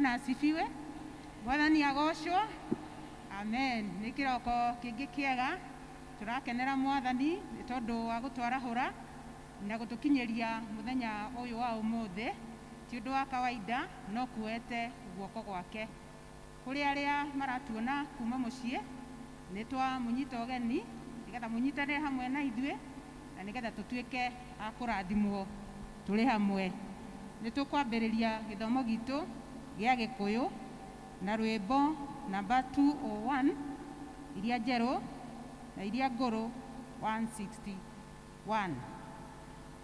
Bwana asifiwe. Mwathani agocwo. Amen. Nĩ kĩroko kĩngĩ kĩega tũrakenera Mwathani nĩ tondũ wa gũtwarahũra na gũtũkinyĩria mũthenya ũyũ wa ũmũthĩ. Ti ũndũ wa kawaida no kuoete guoko gwake. Kũrĩ arĩa maratuona kuma mũciĩ nĩ twamũnyita ũgeni nĩgetha mũnyitanĩre hamwe na ithuĩ na nĩgetha tũtuĩke a kũrathimwo tũrĩ hamwe. Nĩ tũkwambĩrĩria gĩthomo gitũ gĩa Gĩkũyũ na rwĩmbo namba 201 iria njerũ na iria ngũrũ 161.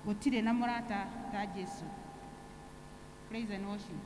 Gũtirĩ na mũrata ta Jesu. Praise and worship.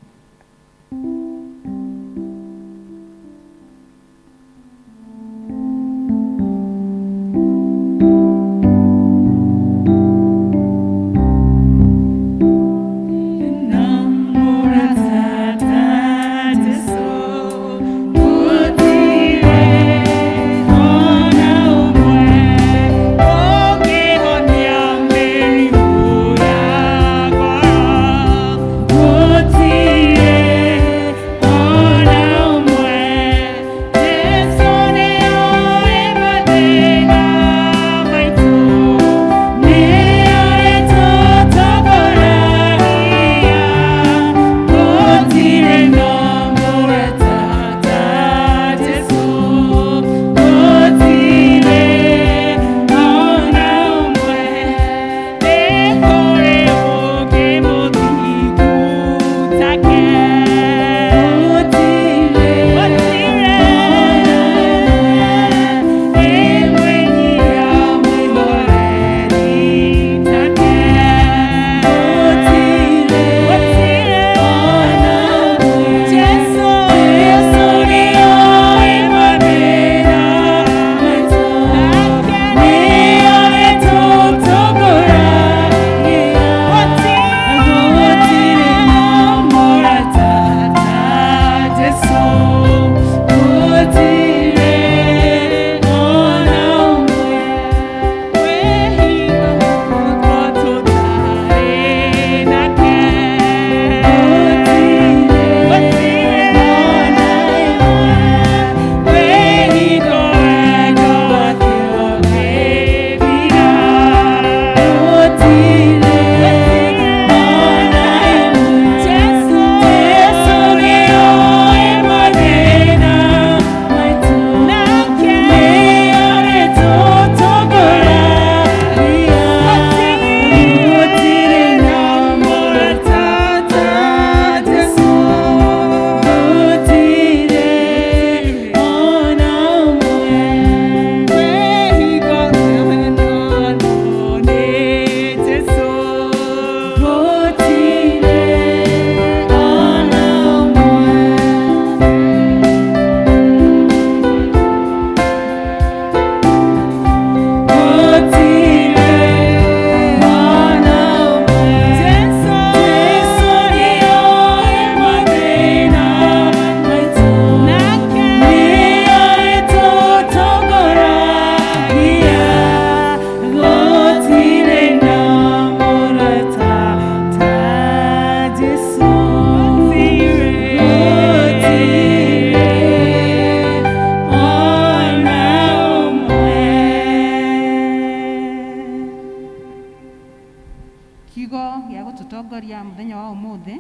Kiugo gĩa gũtũtongoria mũthenya wa ũmũthĩ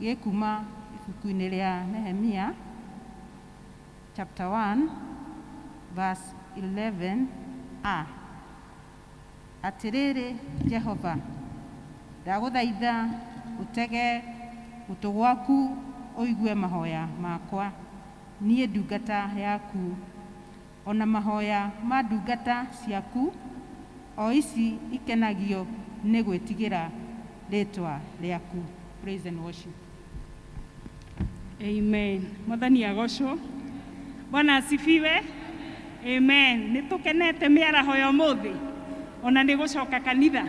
gĩkuma ibuku-inĩ rĩa Nehemia chapter 1 verse 11a. Atĩrĩrĩ Jehova, ndagũthaitha ũtege gũtũ gwaku ũigue mahoya makwa, niĩ ndungata yaku, ona mahoya ma ndungata ciaku, o ici ikenagio nĩ gwĩtigĩra rĩtwa rĩaku. Praise and worship. Amen. Mwathani agocwo. Bwana asifiwe. Amen. Nĩ tũkenete mĩaraho ya ũmũthĩ ona nĩ gũcoka kanitha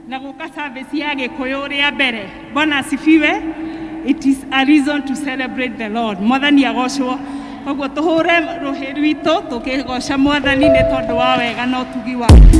na gũka service ya Gĩkũyũ rĩa mbere. Bwana asifiwe. It is a reason to celebrate the Lord. Mwathani agocwo. Koguo tũhũre rũhĩ rwitũ tũkĩgoca Mwathani nĩ tondũ wa wega na ũtugi wake.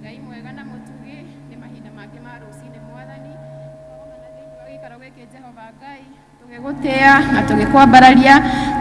Ngai mwega na mũtugi nĩ mahinda mangĩ ma rũcinĩ mwathani twagomana thĩinĩ wa gĩikaro gĩkĩ Jehova Ngai tũgĩgũtĩa na tũgĩkwambararia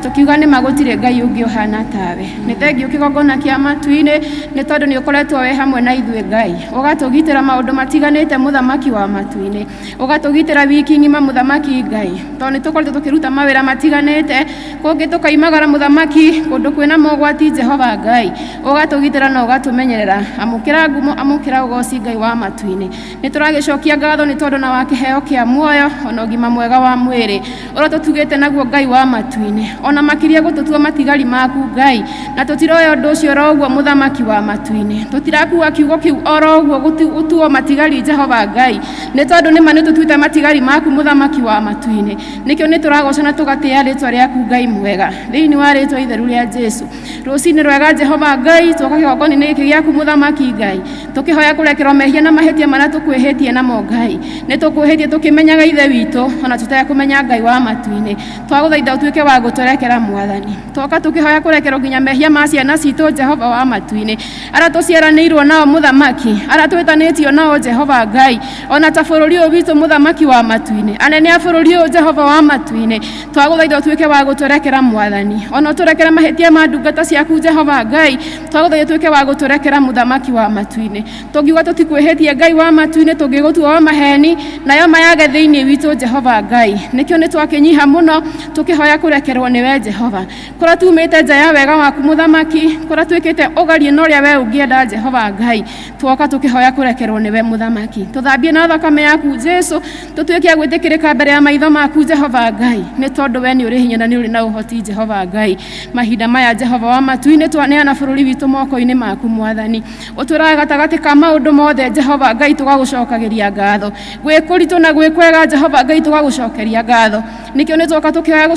tũkiuga nĩ ma gũtirĩ Ngai ũngĩ ũhana tawe. Nĩ thengiũ kĩgongona kĩa matu-inĩ nĩ tondũ nĩ ũkoretwo wĩ hamwe na ithuĩ Ngai, ũgatũgitĩra maũndũ matiganĩte mũthamaki wa matu-inĩ, ũgatũgitĩra wiki ng'ima mũthamaki Ngai, tondũ nĩ tũkoretwo tũkĩruta mawĩra matiganĩte kũngĩ tũkaimagara mũthamaki kũndũ kwĩna mogwati Jehova Ngai, ũgatũgitĩra na ũgatũmenyerera. Amũkĩra ngumo, amũkĩra ũgoci Ngai wa matu-inĩ. Nĩ tũragĩcokia ngatho nĩ tondũ na wa kĩheo kĩa muoyo ona ũgima mwega wa mwĩrĩ ũrĩa tũtugĩte naguo Ngai wa matu-inĩ, ona makĩria gũtũtua matigari maku Ngai, na tũtiroya ũndũ ũcio oro ũguo mũthamaki wa matu-inĩ, tũtirakua kiugo kĩu oro ũguo gũtuo matigari Jehova Ngai, nĩ tondũ nĩma nĩ tũtuĩte matigari maku mũthamaki wa matu-inĩ. Nĩkĩo nĩ tũragoca na tũgatĩĩa rĩtwa rĩaku Ngai mwega, thĩinĩ wa rĩtwa itheru rĩa Jesu. Rũcinĩ rwega Jehova Ngai, twoka kĩgongona-inĩ gĩkĩ gĩaku mũthamaki Ngai, tũkĩhoya kũrekerwo mehia na mahĩtia marĩa tũkwĩhĩtie namo Ngai. Nĩ tũkwĩhĩtie tũkĩmenyaga ithe witũ ona tũtekũmenya Ngai wa matu-inĩ. Twagũthaitha ũtuĩke wa gũtũrekera mwathani. Twoka tũkĩhoya kũrekerwo nginya mehia ma ciana citũ Jehova wa matu-inĩ, arĩa tũciaranĩirwo nao mũthamaki, arĩa twĩtanĩtio nao Jehova Ngai, ona ta bũrũri ũyũ witũ mũthamaki wa matu-inĩ, anene a bũrũri ũyũ Jehova wa matu-inĩ, twagũthaitha ũtuĩke wa gũtũrekera mwathani, ona ũtũrekere mahĩtia ma ndungata ciaku Jehova Ngai, twagũthaitha ũtuĩke wa gũtũrekera mũthamaki wa matu-inĩ. Tũngiuga tũtikwĩhĩtie Ngai wa matu-inĩ, tũngĩgũtua wa maheni, nayo mayage thĩinĩ witũ Jehova Ngai. Nĩkĩo nĩ twakĩnyiha mũno tũkĩhoya kũrekerwo nĩwe Jehova. Kũrĩa tumĩte nja ya wega waku mũthamaki, kũrĩa twĩkĩte ũgarie na ũrĩa we ũngĩenda Jehova Ngai, twoka tũkĩhoya kũrekerwo nĩwe mũthamaki. Tũthambie na thakame yaku Jesu, tũtuĩke a gwĩtĩkĩrĩka mbere ya maitho maku Jehova Ngai, nĩ tondũ we nĩ ũrĩ hinya na nĩ ũrĩ na ũhoti Jehova Ngai. Mahinda maya Jehova wa matu-inĩ, twaneana bũrũri witũ moko-inĩ maku mwathani. Ũtũraga gatagatĩ ka maũndũ mothe Jehova Ngai, tũgagũcokagĩria ngatho. Gwĩ kũritũ na gwĩ kwega Jehova Ngai, tũgagũcokeria ngatho. Nĩkĩo nĩ twoka tũkĩhoya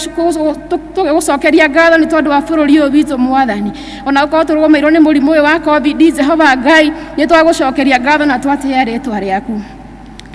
tũgĩgũcokeria ngatho nĩ tondũ wa bũrũri ũyũ witũ mwathani. Ona gũkorwo tũrũgamĩirwo nĩ mũrimũ ũyũ wa COVID Jehova Ngai, nĩ twagũcokeria ngatho na twatĩĩa rĩtwa rĩaku.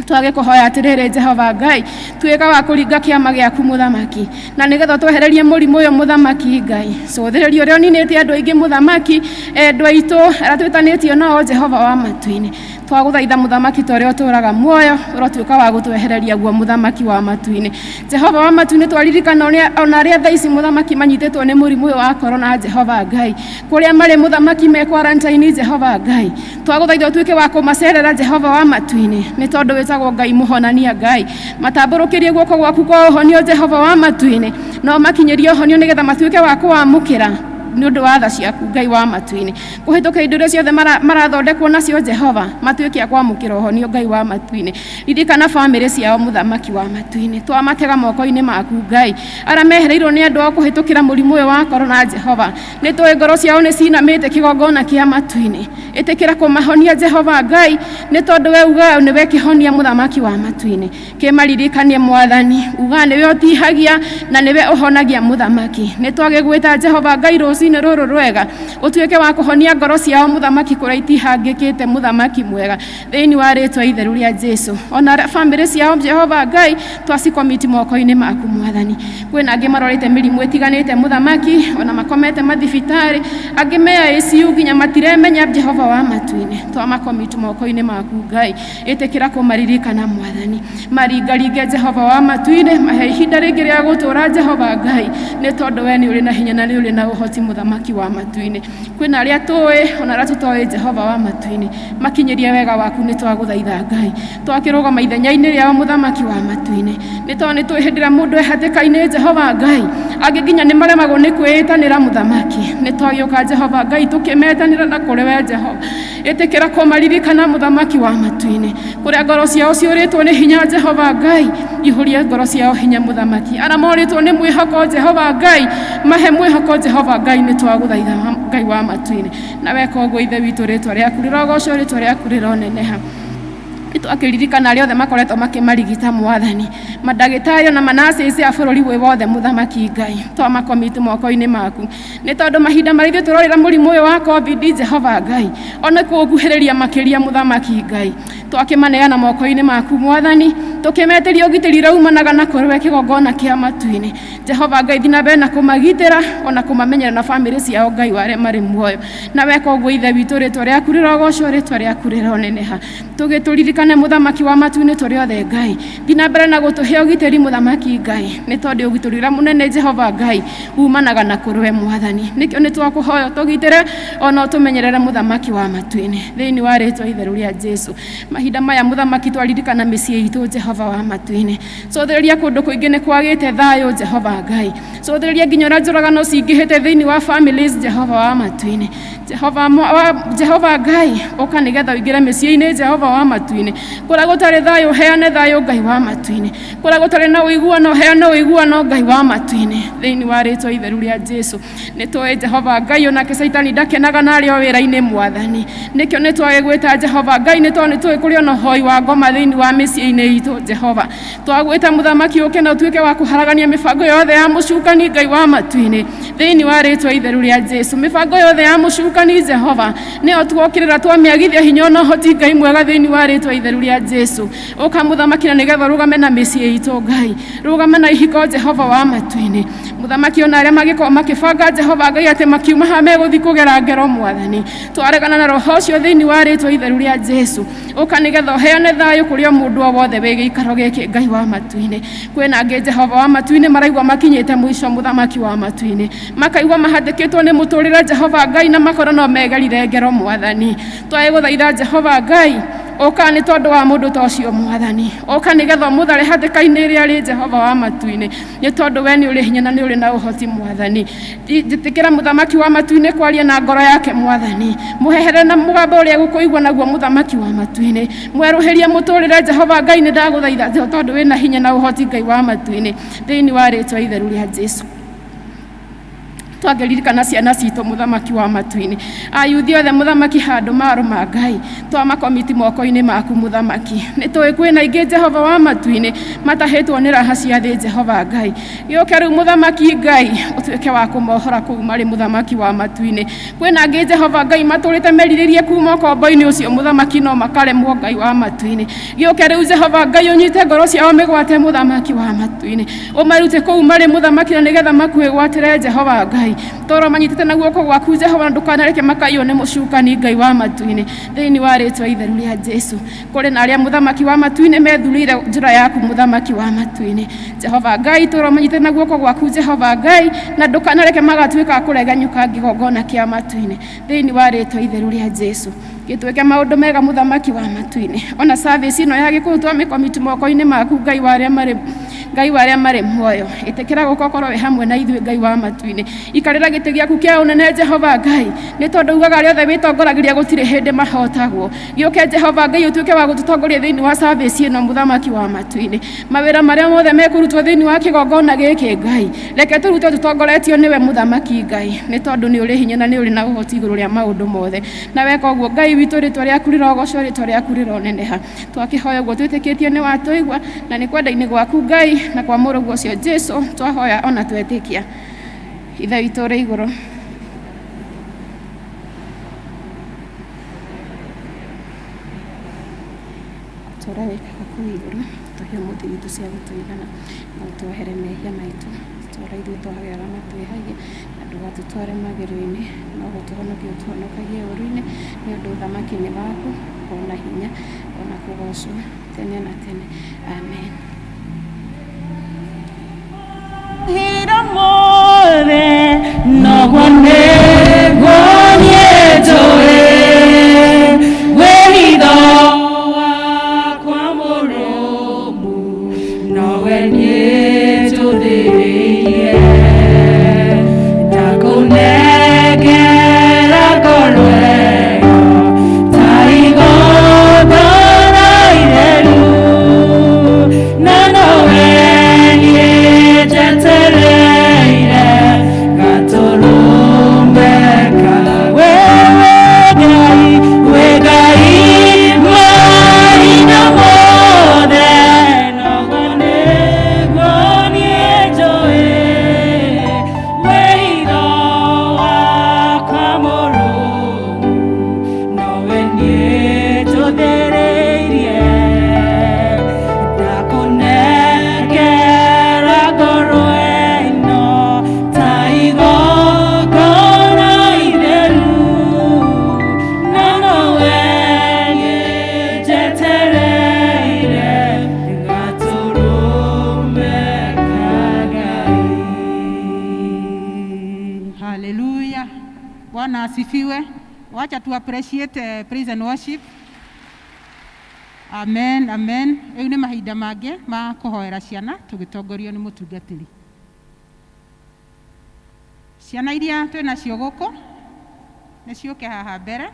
Twagĩkũhoya atĩrĩrĩ Jehova Ngai, tuĩka wa kũringa kĩama gĩaku mũthamaki, na nĩgetha twehererie mũrimũ ũyũ mũthamaki Ngai. Cũthĩrĩria ũrĩa ũninĩte andũ aingĩ mũthamaki, endwa aitũ arĩa twĩtanĩtio nao Jehova wa matu-inĩ. Twagũthaitha mũthamaki ta ũrĩa ũtũũraga muoyo, ũrotuĩka wa gũtwehereria guo mũthamaki wa matu-inĩ. Jehova wa matu-inĩ, twaririkana ona arĩa thaa ici mũthamaki manyitĩtwo nĩ mũrimũ ũyũ wa korona Jehova Ngai, kũrĩa marĩ mũthamaki me quarantine Jehova Ngai, twagũthaitha ũtuĩke wa kũmacerera Jehova wa matu-inĩ, nĩ tondũ wĩtagwo Ngai mũhonania Ngai. Matambũrũkĩrie guoko gwaku kwa ũhonio Jehova wa matu-inĩ, no makinyĩrie ũhonio nĩgetha matuĩke wa kũwamũkĩra nĩ ũndũ wa tha ciaku Ngai wa matu-inĩ. Kũhĩtũkĩra indo iria ciothe marathondekwo nacio Jehova, matuĩke a kwamũkĩra ũhonio Ngai wa matu-inĩ. Ririkana bamĩrĩ ciao mũthamaki wa matu-inĩ, twamatega moko-inĩ maku Ngai. Arĩa mehereirwo nĩ andũ ao kũhĩtũkĩra mũrimũ ũyũ wa korona Jehova, nĩ tũĩ ngoro ciao nĩ cinamĩte kĩgongona kĩa matu-inĩ. Ĩtĩkĩra kũmahonia Jehova Ngai, nĩ tondũ we ugaga nĩwe kĩhonia mũthamaki wa matu-inĩ. Kĩmaririkanie mwathani, ugaga nĩwe ũtihagia na nĩwe ũhonagia mũthamaki. Nĩ twagĩgwĩta Jehova Ngai rũcinĩ rũrũ rwega, ũtuĩke wa kũhonia ngoro ciao mũthamaki kũrĩa itihangĩkĩte mũthamaki mwega, thĩinĩ wa rĩtwa itheru rĩa Jesu. Ona bamĩrĩ ciao Jehova Ngai, twacikomiti moko-inĩ maku mwathani. Kwĩna angĩ marwarĩte mĩrimũ ĩtiganĩte mũthamaki, ona makomete mathibitarĩ, angĩ me ICU nginya matiremenya Jehova wa matu-inĩ. Twamakomiti moko-inĩ maku Ngai, ĩtĩkĩra kũmaririkana mwathani. Maringaringe Jehova wa matu-inĩ, mahe ihinda rĩngĩ rĩa gũtũũra Jehova Ngai, nĩ tondũ we nĩ ũrĩ na hinya na nĩ ũrĩ na ũhoti mũthamaki. Mũthamaki wa matu-inĩ. Kwĩna arĩa tũĩ ona arĩa tũtoĩ, Jehova wa matu-inĩ, makinyĩrie wega waku. Nĩ twagũthaitha Ngai, twakĩrũgama ithenya-inĩ rĩao, Mũthamaki wa matu-inĩ, nĩ tondũ nĩ tũĩ hĩndĩ ĩrĩa mũndũ e hatĩka-inĩ, Jehova Ngai, angĩ nginya nĩ maremagwo nĩ kwĩĩtanĩra. Mũthamaki, nĩ twagĩũka, Jehova Ngai, tũkĩmetanĩra na kũrĩ we. Jehova, ĩtĩkĩra kũmaririkana, Mũthamaki wa matu-inĩ. Kũrĩa ngoro ciao ciũrĩtwo nĩ hinya, Jehova Ngai, ihũrie ngoro ciao hinya. Mũthamaki, arĩa morĩtwo nĩ mwĩhoko, Jehova Ngai, mahe mwĩhoko. Jehova Ngai, nĩ twagũthaitha, Ngai wa matu-inĩ, na weka ũguo, Ithe witũ, rĩtwa rĩaku rĩrogocwo, rĩtwa rĩaku rĩroneneha. Twakĩririkana arĩa othe makoretwo makĩmarigita, Mwathani, mandagĩtarĩ ona manacĩcĩ a bũrũri wĩ wothe. Mũthamaki Ngai, twamakomiti moko-inĩ maku, nĩ tondũ mahinda marĩa ithuĩ tũrorĩra mũrimũ ũyũ wa COVID, Jehova Ngai, ona kũũkuhĩrĩria makĩria. Mũthamaki Ngai, twakĩmaneana moko-inĩ maku, Mwathani, tũkĩmetĩria ũgitĩri ũrĩa umanaga na kũrĩ we kĩgongona kĩa matu-inĩ. Jehova Ngai, thiĩ na mbere na kũmagitĩra ona kũmamenyera na bamĩrĩ ciao, Ngai wa arĩa marĩ muoyo. Na weka ũguo, Ithe witũ, rĩtwa rĩaku rĩrogocwo, rĩtwa rĩaku rĩroneneha. Tũgĩtũririkane, Mũthamaki wa matu-inĩ, tũrĩ othe. Ngai, thiĩ na mbere na gũtũhe ũgitĩri, Mũthamaki Ngai, nĩ tondũ ũgitĩri ũrĩa mũnene, Jehova Ngai, umanaga na kũrĩ we, Mwathani. Nĩkĩo nĩ twakũhoya ũtũgitĩre ona ũtũmenyerere, Mũthamaki wa matu-inĩ, thĩinĩ wa rĩtwa itheru rĩa Jesu. Mahinda maya, Mũthamaki, twaririkana mĩciĩ itũ, Jehova wa matu-inĩ, cũthĩrĩria kũndũ kũingĩ nĩ kwagĩte thayũ. Jehova Ngai, cũthĩrĩria nginya ũrĩa njũragano cingĩhĩte thĩinĩ wa families. Jehova wa matu-inĩ, Jehova, Jehova Ngai, ũka nĩgetha ũingĩre mĩciĩ-inĩ. Jehova wa matu-inĩ, kũrĩa gũtarĩ thayũ, ũheane thayũ. Ngai wa matu-inĩ, kũrĩa gũtarĩ na ũiguano, ũheane ũiguano. Ngai wa matu-inĩ, thĩinĩ wa rĩtwa itheru rĩa Jesu, nĩ tũĩ, Jehova Ngai, onake Caitani ndakenaga na arĩ o wĩra-inĩ. Mwathani, nĩkĩo nĩ twagĩgwĩta, Jehova Ngai, nĩ tondũ nĩ tũĩ kũrĩ ona ũhoi wa ngoma thĩinĩ wa mĩciĩ-inĩ itũ. Jehova, twagwĩta, Mũthamaki, ũke na ũtuĩke wa kũharagania mĩbango yothe ya mũcukani. Ngai wa matu-inĩ, thĩinĩ wa rĩtwa itheru rĩa Jesu, mĩbango yothe ya mũcukani, Jehova, nĩyo tuokĩrĩra, twamĩagithia hinya ona ũhoti. Ngai mwega, thĩinĩ wa rĩtwa itheru rĩa Jesu, ũka, Mũthamaki, na nĩgetha ũrũgame na mĩciĩ itũ. Ngai, rũgama na ihiko. Jehova wa matu-inĩ, Mũthamaki, ona arĩa magĩkorwo makĩbanga, Jehova Ngai, atĩ makiuma haha megũthiĩ kũgera ngero, Mwathani, twaregana na roho ũcio thĩinĩ wa rĩtwa itheru rĩa Jesu. Ũka nĩgetha ũheane thayũ kũrĩ o mũndũ o wothe wĩ gĩikaro gĩkĩ. Ngai wa matu-inĩ, kwĩna angĩ, Jehova wa matu-inĩ, maraigua makinyĩte mũico. Mũthamaki wa matu-inĩ, makaigua mahatĩkĩtwo nĩ mũtũrĩre, Jehova Ngai, na makona no megerire ngero. Mwathani, twagĩgũthaitha, Jehova Ngai, ũka nĩ tondũ wa mũndũ ta ũcio. Mwathani, ũka nĩgetha ũmũthare hatĩka-inĩ ĩrĩa arĩ. Jehova wa matu-inĩ, nĩ tondũ we nĩ ũrĩ hinya na nĩ ũrĩ na ũhoti. Mwathani, njĩtĩkĩra, Mũthamaki wa matu-inĩ, kwaria na ngoro yake. Mwathani, mũhehere na mũgambo ũrĩa egũkũigua naguo. Mũthamaki wa matu-inĩ, mwerũhĩrie mũtũrĩre. Jehova Ngai, nĩ ndagũthaitha tondũ wĩna hinya na ũhoti. Ngai wa matu-inĩ, thĩinĩ wa rĩtwa itheru rĩa Jesu, twangĩririkana ciana citũ. Mũthamaki wa matu-inĩ, ayuthi othe, Mũthamaki, handũ marũma, Ngai, twamakomiti moko-inĩ maku. Mũthamaki, nĩ tũĩ kwĩna ingĩ, Jehova wa matu-inĩ, matahĩtwo nĩ raha cia thĩ. Jehova Ngai, gĩũke rĩu, Mũthamaki Ngai, ũtuĩke wa kũmohora kũu marĩ. Mũthamaki wa matu-inĩ, kwĩna angĩ, Jehova Ngai, matũrĩte merirĩrie kuma ũkombo-inĩ ũcio, Mũthamaki, no makaremwo. Ngai wa matu-inĩ, gĩũke rĩu, Jehova Ngai, ũnyite ngoro ciao mĩgwate. Mũthamaki wa matu-inĩ, ũmarute kũu marĩ, Mũthamaki, na nĩgetha makwĩgwatĩre. Jehova Ngai, toro manyitĩte na guoko gwaku, Jehova, ndũkanareke makaiywo nĩ mũcukani. Ngai wa matu-inĩ, thĩinĩ wa rĩtwa itheru rĩa Jesu, kũrĩ na arĩa, Mũthamaki wa matu-inĩ, methurĩire njĩra yaku. Mũthamaki wa matu-inĩ, Jehova Ngai, toro manyitĩte na guoko gwaku, Jehova Ngai, na ndũkanareke magatuĩka a kũregenyũka kĩgongona kĩa matu-inĩ. Thĩinĩ wa rĩtwa itheru rĩa Jesu, gĩtuĩke maũndũ mega. Mũthamaki wa matu-inĩ, ona service ĩno ya Gĩkũyũ twamĩkomiti moko-inĩ maku. Ngai wa arĩa marĩ, Ngai wa arĩa marĩ muoyo, ĩtĩkĩra gũka ũkorwo wĩ hamwe na ithuĩ. Ngai wa matu-inĩ, ikarĩra gĩtĩ gĩaku kĩa ũnene. Jehova Ngai, nĩ tondũ ugaga arĩa othe wĩtongoragĩria gũtirĩ hĩndĩ mahotagwo. Gĩũke, Jehova Ngai, ũtuĩke wa gũtũtongoria thĩinĩ wa service ĩno. Mũthamaki wa matu-inĩ, mawĩra marĩa mothe mekũrutwo thĩinĩ wa kĩgongona gĩkĩ, Ngai, reke tũrute tũtongoretio nĩwe. Mũthamaki Ngai, nĩ tondũ nĩ ũrĩ hinya na nĩ ũrĩ na ũhoti igũrũ rĩa maũndũ mothe, na weka ũguo, Ngai witũ, rĩtwa rĩaku rĩrogocwo, rĩtwa rĩaku rĩroneneha. Twakĩhoya ũguo twĩtĩkĩtie nĩ watũigua, na nĩ kwenda-inĩ gwaku, Ngai, na kwa mũrũguo ũcio Jesu twahoya ona twetĩkia. Ithe witũ ũrĩ igũrũ, ta ũrĩa wĩkaga kũu igũrũ, tũhe ũmũthĩ irio cia gũtũigana, na ũtuohere mehia maitũ ta ũrĩa ithuĩ tuohagĩra arĩa matwĩhagia, na ndũgatũtware magerio-inĩ, no gũtũhonokia ũtũhonokagie ũũru-inĩ, nĩ ũndũ ũthamaki nĩ waku, ona hinya, ona kũgocwo tene na tene. Amen. L'amore no. Noguo nĩguo niĩ njũĩ wĩhitho wakwa mũrũmu, nowe niĩ njũthĩrĩirie. Ndakũnengera ngoro ĩyo ta igongona itheru, na nowe niĩ njetereire gatũrũme kawe. Ngai, wĩ Ngai mahinda mothe, noguo nĩguo niĩ njũĩ wĩhitho wakwa mũrũmu, nowe niĩ njũthĩrĩirie. Ndakũnengera ngoro ĩno ta igongona itheru, na nowe niĩ njetereire gatũrũme ka Ngai. Haleluya. Bwana asifiwe. Wacha tu appreciate praise and worship. Amen, amen. Rĩu nĩ mahinda mangĩ ma kũhoera ciana tũgĩtongorio nĩ mũtungatĩri. Ciana iria twĩ nacio gũkũ nĩ ciũke haha mbere.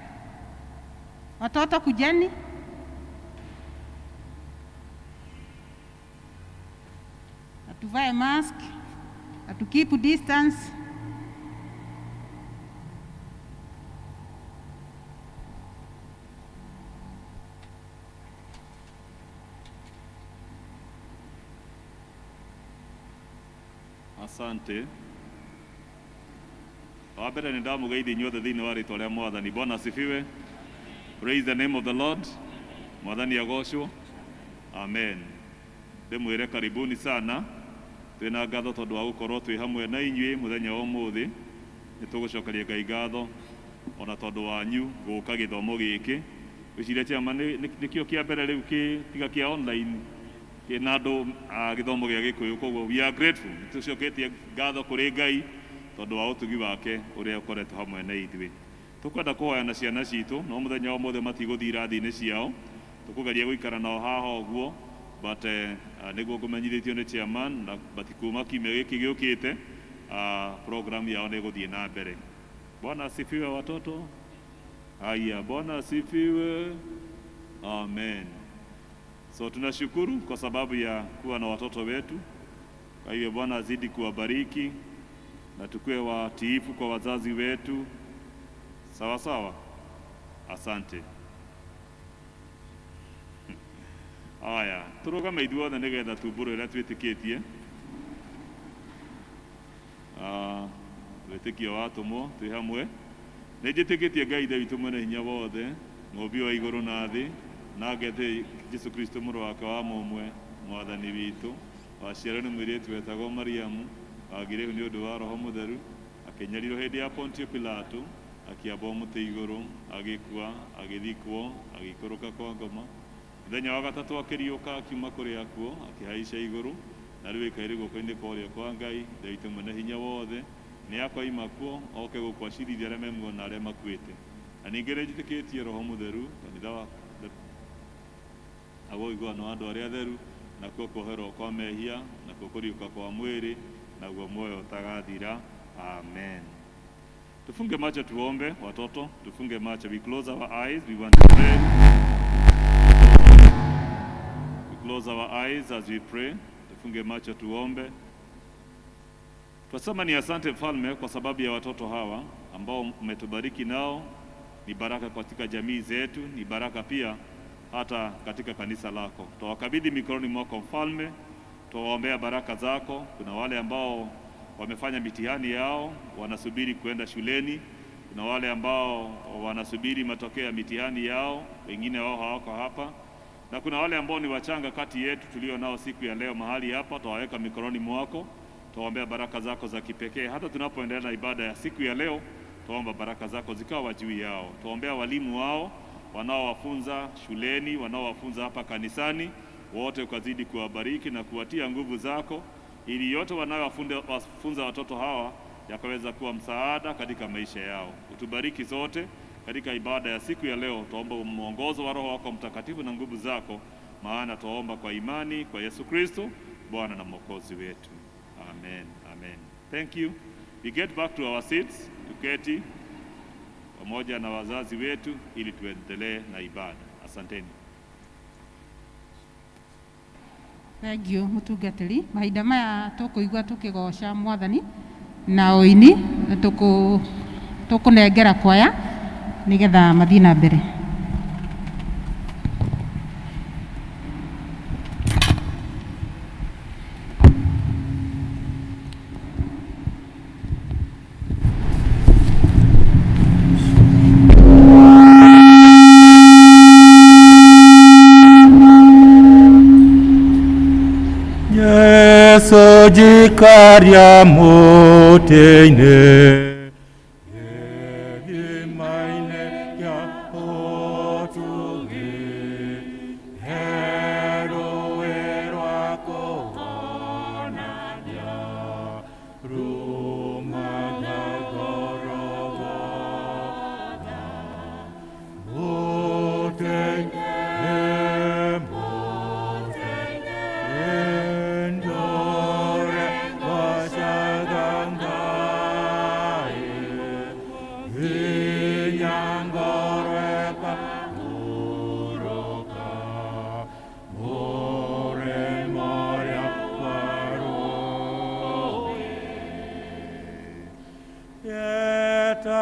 Watoto, kujeni. Na tuvae mask na tu keep distance. Asante. Wa mbere nĩ ndamũgeithia inyuothe thĩinĩ wa rĩtwa rĩa Mwathani. Bwana asifiwe. Praise the name of the Lord. Mwathani agocwo. Amen. Ndĩmwĩre karibuni sana. Twĩna ngatho tondũ wa gũkorwo twĩ hamwe na inyuĩ mũthenya wa ũmũthĩ. Nĩ tũgũcokeria Ngai ngatho ona tondũ wanyu gũka gĩthomo gĩkĩ. Ngwĩciria chairman nĩkĩo kĩa mbere rĩu kĩ tiga kĩa online kĩna andũ a gĩthomo gĩa Gĩkũyũ, koguo we are grateful. Nĩ tũcoketie ngatho kũrĩ Ngai tondũ wa ũtugi wake ũrĩa ũkoretwo hamwe na ithuĩ. Tũkwenda kũhoya na ciana citũ, no mũthenya wa ũmũthĩ matigũthiĩ irathi-inĩ ciao, tũkũgeria gũikara nao haha ũguo, but nĩguo ngũmenyithĩtio nĩ chairman na but kuma kiumia gĩkĩ gĩũkĩte program yao nĩ ĩgũthiĩ na mbere. Bwana asifiwe, watoto. Haya, Bwana asifiwe. Amen. So tunashukuru kwa sababu ya kuwa na watoto wetu. Kwa hiyo Bwana azidi kuwabariki na tukue watiifu kwa wazazi wetu. Sawa sawa. Asante. Aya, tũrũgame ithuothe nĩgetha tumbũrwo ĩrĩa twĩtĩkĩtie. Wĩtĩkio wa atũmwo twĩ hamwe. Nĩ njĩtĩkĩtie Ngai Ithe witũ mwene hinya wothe, mũũmbi wa igũrũ na thĩ, na ngetĩkia Jesu Kristo mũrũ wake wa mũmwe, Mwathani witũ, waciarirwo nĩ mũirĩtu wetagwo Mariamu, wagĩire ihu nĩ ũndũ wa Roho Mũtheru, akĩnyarirwo hĩndĩ ya Pontio Pilato, akĩambwo mũtĩ igũrũ, agĩkua, agĩthikwo, agĩikũrũka kwa ngoma. Mũthenya wa gatatũ akĩriũka akiuma kũrĩ akuũ, akĩhaica igũrũ, na rĩu aikaire guoko-inĩ kwa ũrĩo kwa Ngai, Ithe witũ mwene hinya wothe, nĩ akoima kuo oke gũkũ acirithia arĩa me muoyo na arĩa makuĩte. Na ningĩ nĩ njĩtĩkĩtie Roho Mũtheru, kanitha wa naguo ũiguano wa andũ arĩa atheru, nakuo kuoherwo kwa mehia, nakuo kũriũka kwa mwĩrĩ, naguo muoyo ũtagathira. Amen. Tufunge macho tuombe, watoto, tufunge macho. We close our eyes, we want to pray. We close our eyes as we pray. Tufunge macho tuombe. Twasema ni asante Mfalme kwa sababu ya watoto hawa ambao umetubariki nao, ni baraka katika jamii zetu, ni baraka pia hata katika kanisa lako. Twawakabidhi mikononi mwako Mfalme, twawaombea baraka zako. Kuna wale ambao wamefanya mitihani yao wanasubiri kuenda shuleni, kuna wale ambao wanasubiri matokeo ya mitihani yao, wengine wao hawako hapa, na kuna wale ambao ni wachanga kati yetu tulio nao siku ya leo mahali hapa, twawaweka mikononi mwako, twaombea baraka zako za kipekee hata tunapoendelea na ibada ya siku ya leo, twaomba baraka zako zikawa juu yao. Twaombea walimu wao wanaowafunza shuleni, wanaowafunza hapa kanisani, wote ukazidi kuwabariki na kuwatia nguvu zako, ili yote wanayowafunza watoto hawa yakaweza kuwa msaada katika maisha yao. Utubariki sote katika ibada ya siku ya leo. Tuomba mwongozo wa Roho wako Mtakatifu na nguvu zako, maana tuomba kwa imani kwa Yesu Kristo Bwana na Mwokozi wetu. Amen, amen. Thank you. We get back to our seats, tuketi pamoja na wazazi wetu ili tuendelee na ibada. Asanteni. Thank you mutungatĩri. Mahinda maya tũkũigua tũkĩgoca Mwathani na ũini tũkũnengera kwaya nĩgetha mathiĩ na mbere. Yesu jikaria mũtĩ-inĩ gĩthima-inĩ kĩa ũtugi, he rũĩ rwa kũhonania rumaga Gorogotha. Mũtĩ-inĩ, mũtĩ-inĩ, ndũre ngocaga Ngai, hinya ngoro ĩkahurũka, mũrĩmo ũrĩa wa rũũĩ.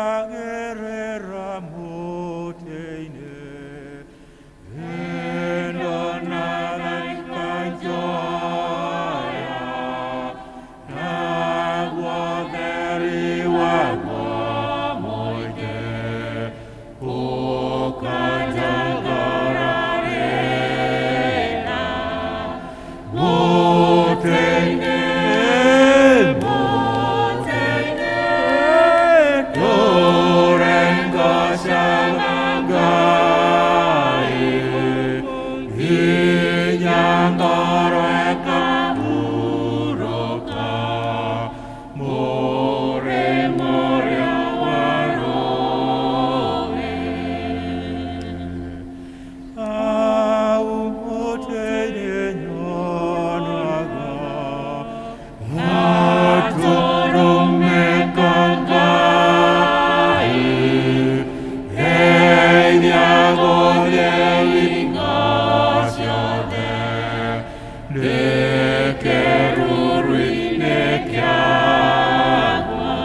Yetagĩrĩra mũtĩ-inĩ, ndonaga ikanjoya, naguo theri waguo mũingĩ ũkanjongora rĩna. Mũtĩ-inĩ, mũtĩ-inĩ, ndũre ngocaga Ngai, hinya ngoro ĩkahurũka, mũrĩmo ũrĩa wa rũũĩ. Hau mũtĩ-inĩ nyonaga gatũrũme ka Ngai, geithia gũthiĩ hingo ciothe, ndĩ kĩruru-inĩ kĩaguo.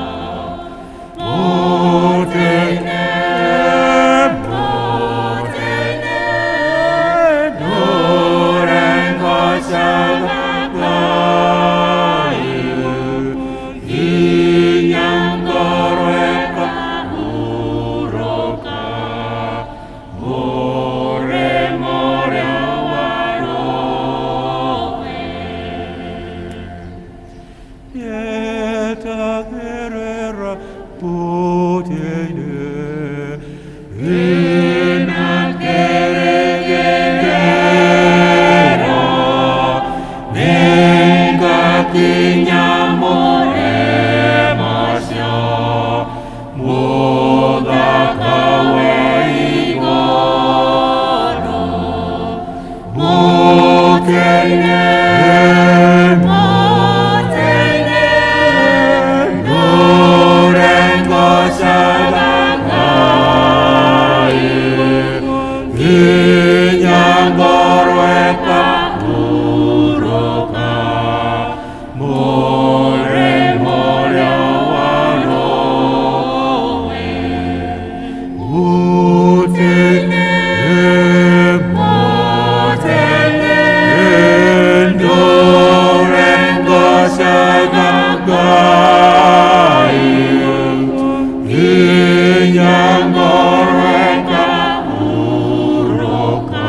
Mũtĩ-inĩ, mũtĩ-inĩ, ndũre ngocaga Ngai, hinya ngoro ĩkahurũka, mũrĩmo ũrĩa wa rũũĩ. Yetagĩrĩra mũtĩ-inĩ, ĩna kĩrĩgĩrĩro, nĩngakinya mũrĩmo ũcio mũthaka wa igũrũ. Mũtĩ-inĩ, mũtĩ-inĩ, ndũre ngocaga Ngai, hinya ngoro ĩkahurũka, mũrĩmo ũrĩa wa rũũĩ. Mũtĩ-inĩ, mũtĩ-inĩ, ndũre ngocaga Ngai, hinya ngoro ĩkahurũka,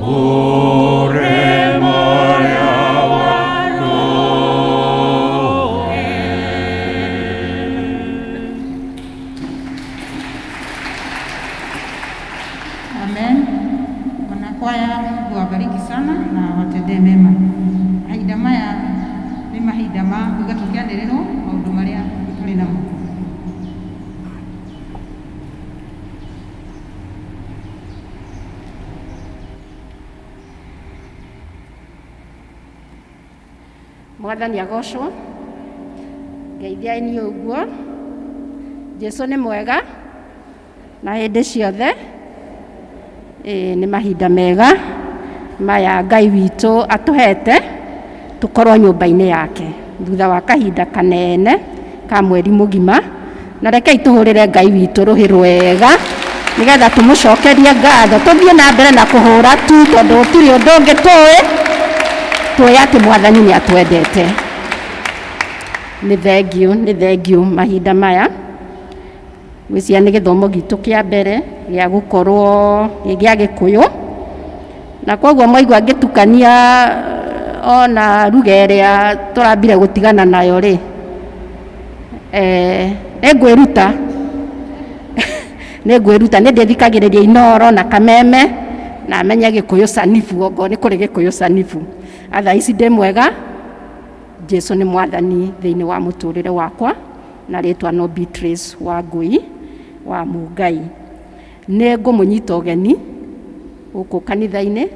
mũrĩmo ũrĩa wa rũũĩ. Amen. Wanakwaya, Mungu awabariki sana na watendee mema. Mahinda maya nĩ mahinda mahinda ma kuga tũkĩanĩrĩrwo maũndũ marĩa tũrĩ namo. Mwathani agocwo. Ngeithiai niĩ ũguo. Jesu nĩ mwega na hĩndĩ ciothe. Ĩĩ nĩ mahinda mega maya Ngai witũ atũhete tũkorwo nyũmba-inĩ yake thutha wa kahinda kanene ka mweri mũgima, na rekei tũhũrĩre Ngai witũ rũhĩ rwega nĩgetha tũmũcokerie ngatho, tũthiĩ na mbere na kũhũra tu tondũ gũtirĩ ũndũ ũngĩ tũĩ, tũĩ atĩ Mwathani nĩ atwendete. Nĩ thengiũ, nĩ thengiũ mahinda maya. Ngwĩciria nĩ gĩthomo gitũ kĩa mbere gĩa gũkorwo gĩ gĩa Gĩkũyũ, na koguo mwaigua ngĩtukania ona ruga ĩrĩa tũrambire gũtigana nayo rĩ, nĩ ngwĩruta nĩ ngwĩruta, nĩ ndĩthikagĩrĩria Inooro na Kameme na menye Gĩkũyũ sanifu, okorwo nĩ kũrĩ Gĩkũyũ sanifu. Thaa ici ndĩ mwega, Jesu nĩ mwathani thĩinĩ wa mũtũrĩre wakwa, na rĩtwa no Beatrice Wangui wa Mũngai. Nĩ ngũmũnyita ũgeni gũkũ kanitha-inĩ,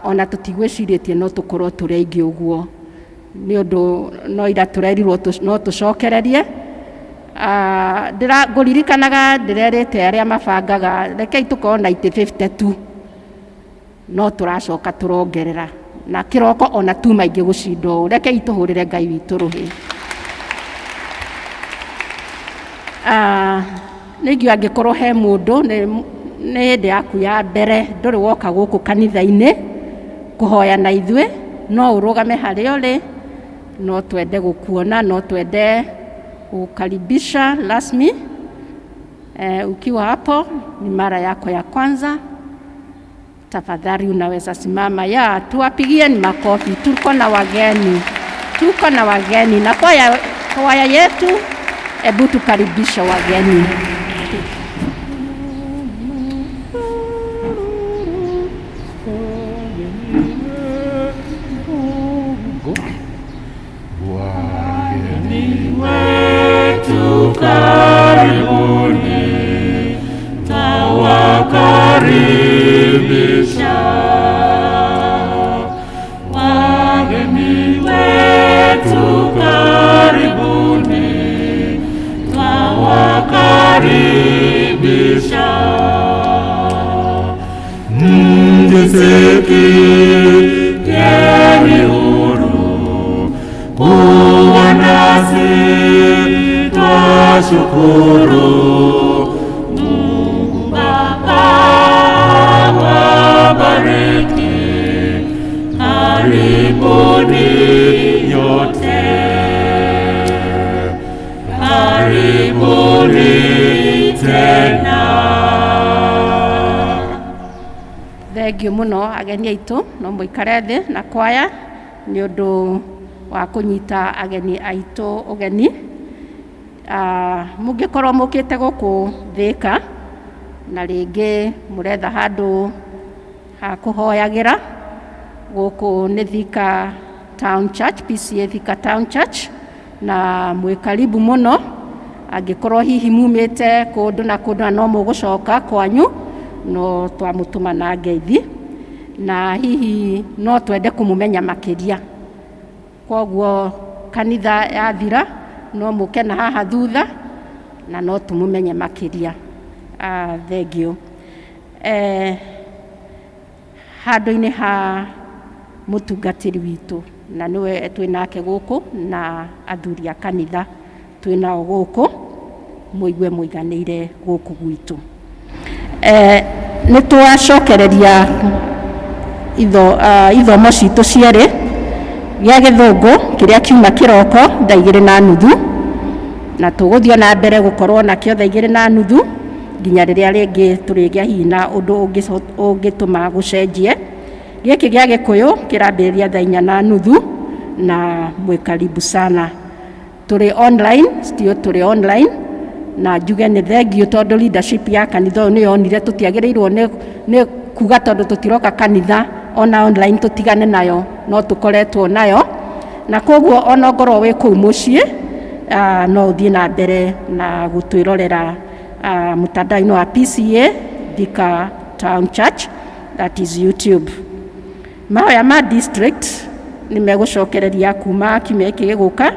ona tũtigwĩcirĩtie no tũkorwo tũrĩ aingĩ ũguo, nĩ ũndũ no ira tũrerirwo no tũcokererie. Ngũririkanaga ndĩrerĩte arĩa mabangaga rekei tũkorwo na itĩ 52, no tũracoka tũrongerera na kĩroko ona tuma ingĩ gũcinda ũũ. Rekei tũhũrĩre Ngai witũ rũhĩ. Nĩ ingiuga angĩkorwo he mũndũ nĩ hĩndĩ yaku ya mbere ndũrĩ woka gũkũ kanitha-inĩ kũhoya na ithuĩ, no ũrũgame harĩa ũrĩ, no twende gũkuona, no twende kukaribisha rasmi. Ukiwa hapo ni mara yako ya kwanza, tafadhali unaweza simama. Ya, tuwapigieni makofi, tuko na wageni, tuko na wageni na kwaya yetu, ebu tukaribishe wageni. Wageni wetu karibuni, tawakaribisha. Wageni wetu karibuni, tawakaribisha. Mjisikieni huru kuwa nasi, twashukuru. Mungu Baba awabariki, karibuni nyote, karibuni tena. Thengiũ mũno ageni aitũ, no mũikare thĩ na kwaya nĩ ũndũ wa kũnyita ageni aitũ ũgeni. Mũngĩkorwo mũkĩte gũkũ Thĩka na rĩngĩ mũretha handũ ha kũhoyagĩra, gũkũ nĩ Thika Town Church, PCA Thika Town Church, na mwĩ karibu mũno. Angĩkorwo hihi mumĩte kũndũ na kũndũ na no mũgũcoka kwanyu, no twamũtũma na ngeithi, na hihi no twende kũmũmenya makĩria. Koguo kanitha yathira no mũke na haha thutha na no tũmũmenye makĩria. Thengiũ. Handũ-inĩ ha mũtungatĩri witũ na nĩwe twĩ nake gũkũ na athuri a kanitha twĩ nao gũkũ, mũigue mũiganĩire gũkũ gwitũ. Nĩ twacokereria ithomo citũ cierĩ, gĩa gĩthũngũ kĩrĩa kiuma kĩroko thaa 2:30, na tũgũthiĩ na mbere gũkorwo nakĩo thaa 2:30 nginya rĩrĩa rĩngĩ tũrĩgĩa hihi na ũndũ ũngĩtũma gũcenjie. Gĩkĩ gĩa Gĩkũyũ kĩrambĩrĩria thaa 4:30 na mwĩ karibu sana. Tũrĩ online, still tũrĩ online, na njuge nĩ thengiũ tondũ leadership ya kanitha ũyũ nĩ yonire tũtiagĩrĩirwo nĩ kuga tondũ tũtiroka kanitha ona online tũtigane nayo, no tũkoretwo nayo. Na koguo ona ngorwo wĩ kũu mũciĩ, no ũthiĩ na mbere na gũtwĩrorera mtandao-inĩ wa PCA Thika Town Church, that is YouTube. Mahoya ma district nĩ megũcokereria kuma kiumia gĩkĩ gĩgũka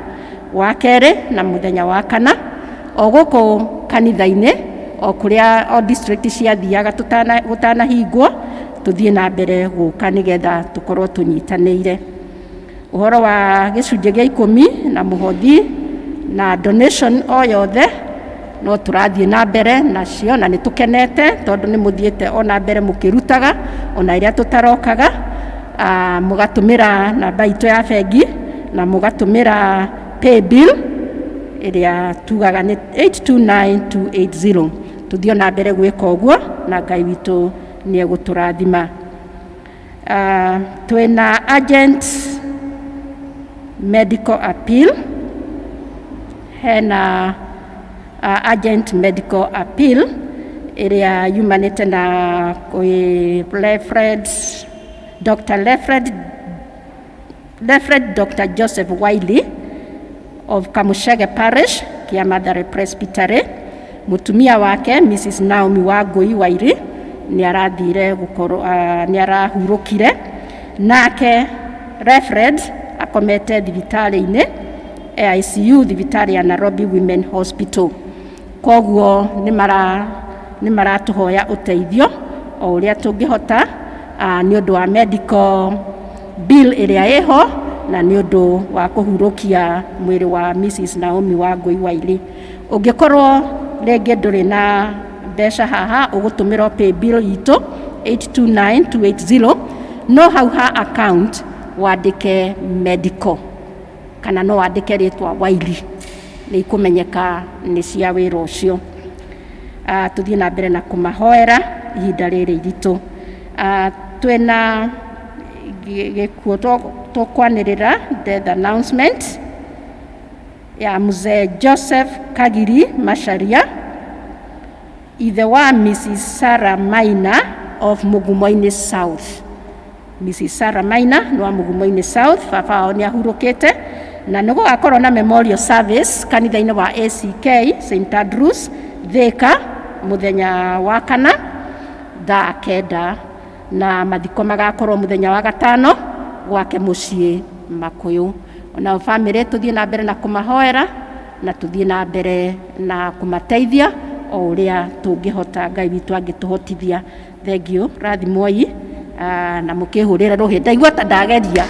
wa kerĩ na mũthenya wa kana o gũkũ kanitha-inĩ, o kũrĩa o district ciathiaga gũtanahingwo, tũthiĩ na mbere gũka nĩgetha tũkorwo tũnyitanĩire. Ũhoro wa gĩcunjĩ gĩa 10 na mũhothi na donation o yothe no tũrathiĩ na mbere nacio, na nĩ tũkenete tondũ nĩ mũthiĩte ona mbere mũkĩrutaga ona ĩrĩa tũtarokaga, mũgatũmĩra namba itũ ya bengi na mũgatũmĩra paybill ĩrĩa tugaga nĩ 829280. Tũthiĩ na mbere gwĩka ũguo na Ngai witũ nĩ egũtũrathima. Twĩna urgent medical appeal, hena urgent medical appeal ĩrĩa yumanĩte na kwĩ Reverend Dr. Reverend Dr. Joseph Wiley of Kamushege Parish, Kiamathare Presbytery. Mutumia wake Mrs. Naomi Wangui Wairi nĩ arathire gũkorwo, nĩ arahurũkire, nake Reverend akomete thibitarĩ-inĩ ICU thibitarĩ ya Nairobi Women Hospital. Koguo nĩ maratũhoya ũteithio o ũrĩa tũngĩhota, nĩ ũndũ wa medical bill ĩrĩa ĩho na nĩ ũndũ wa kũhurũkia mwĩrĩ wa Mrs. Naomi Wangui Wairi. Ũngĩkorwo rĩngĩ ndũrĩ na mbeca haha, ũgũtũmĩrwo pay bill itũ 829280, no hau ha account wandĩke medical kana no wandĩke rĩtwa Wairi, nĩ ikũmenyeka nĩ cia wĩra ũcio. Tũthiĩ na mbere na kũmahoera ihinda rĩrĩ iritũ. Twĩna gĩkuũ tũkwanĩrĩra, death announcement ya mzee Joseph Kagiri Macharia, ithe wa Mrs. Sarah Maina of Mugumoini South. Mrs. Sarah Maina nĩ wa Mugumoini South, baba wao nĩ ahurũkĩte, na nĩ gũgakorwo na memorial service kanitha-inĩ wa ACK St Andrews Thika mũthenya wa kana thaa 9, na mathiko magakorwo mũthenya wa gatano gwake mũciĩ Makuyu. Ona bamĩrĩ tũthiĩ na mbere na kũmahoera na tũthiĩ na mbere na kũmateithia o ũrĩa tũngĩhota, Ngai witũ angĩtũhotithia. Thank you, rathimwoi na mũkĩhũrĩre rũhĩ, ndaigua ta ndageria.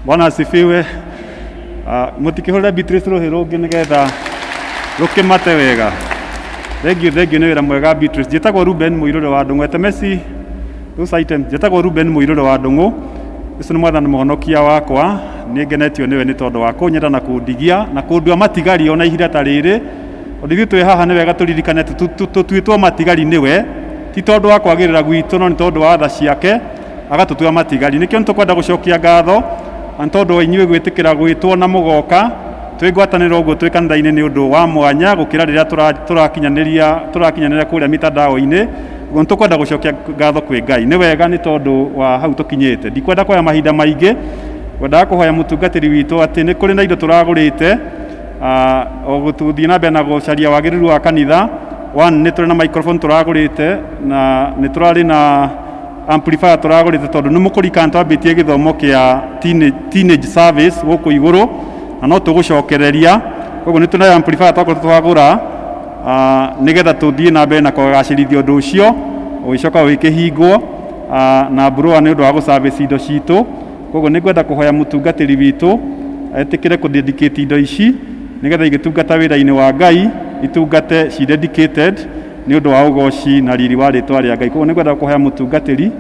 Bwana asifiwe. Mutikihurira Beatrice ruhi rungi nigetha rukimate wega. Thank you, thank you, nĩ wĩra mwega Beatrice. Njĩtagwo Ruben Mũirũrĩ wa Ndũng'ũ. Etemesi those items. Njĩtagwo Ruben Mũirũrĩ wa Ndũng'ũ. Ũcio nĩ mwathani mũhonokia wakwa. Nĩ ngenetio nĩwe nĩ tondũ wa kũnyenda na kũndigia na kũndua matigari ona ihinda ta rĩrĩ. Tondũ ithuĩ twĩ haha nĩ wega tũririkane tũtuĩtwo matigari nĩwe, ti tondũ wa kwagĩrĩra gwitũ no nĩ tondũ wa tha ciake agatũtua matigari. Nĩkĩo nĩ tũkwenda gũcokia ngatho na nĩ tondũ wa inyuĩ gwĩtĩkĩra gwĩtwo na mũgoka twĩ ngwatanĩro ũguo twĩ kanitha-inĩ nĩ ũndũ wa mwanya gũkĩra rĩrĩa tũrakinyanĩria kũrĩa mitandao-inĩ. Ũguo nĩ tũkwenda gũcokia ngatho kwĩ Ngai. Nĩ wega nĩ tondũ wa hau tũkinyĩte. Ndikwenda kuoya mahinda maingĩ, ngwendaga kũhoya mũtungatĩri witũ atĩ nĩ kũrĩ na indo tũragũrĩte, o gũthiĩ na mbere na gũcaria wagĩrĩru wa kanitha. One, nĩ tũrĩ na microphone tũragũrĩte na nĩ tũrarĩ na amplifier tũragũrĩte tondũ nĩ mũkũririkana twambĩtie gĩthomo kĩa teenage service gũkũ igũrũ na no tũgũcokereria. Koguo nĩ tũrĩ na amplifier twakoretwo twagũra, nĩgetha tũthiĩ na mbere na kũgacĩrithia ũndũ ũcio ũgĩcoka ũgĩkĩhingwo, na blower nĩ ũndũ wa gũservice indo citũ. Koguo nĩ ngwenda kũhoya mũtungatĩri witũ etĩkĩre kũdedicate indo ici nĩgetha igĩtungata wĩra-inĩ wa Ngai, itungate ci dedicated nĩ ũndũ wa ũgoci na riri wa rĩtwa rĩa Ngai. Koguo nĩ ngwenda kũhoya mũtungatĩri,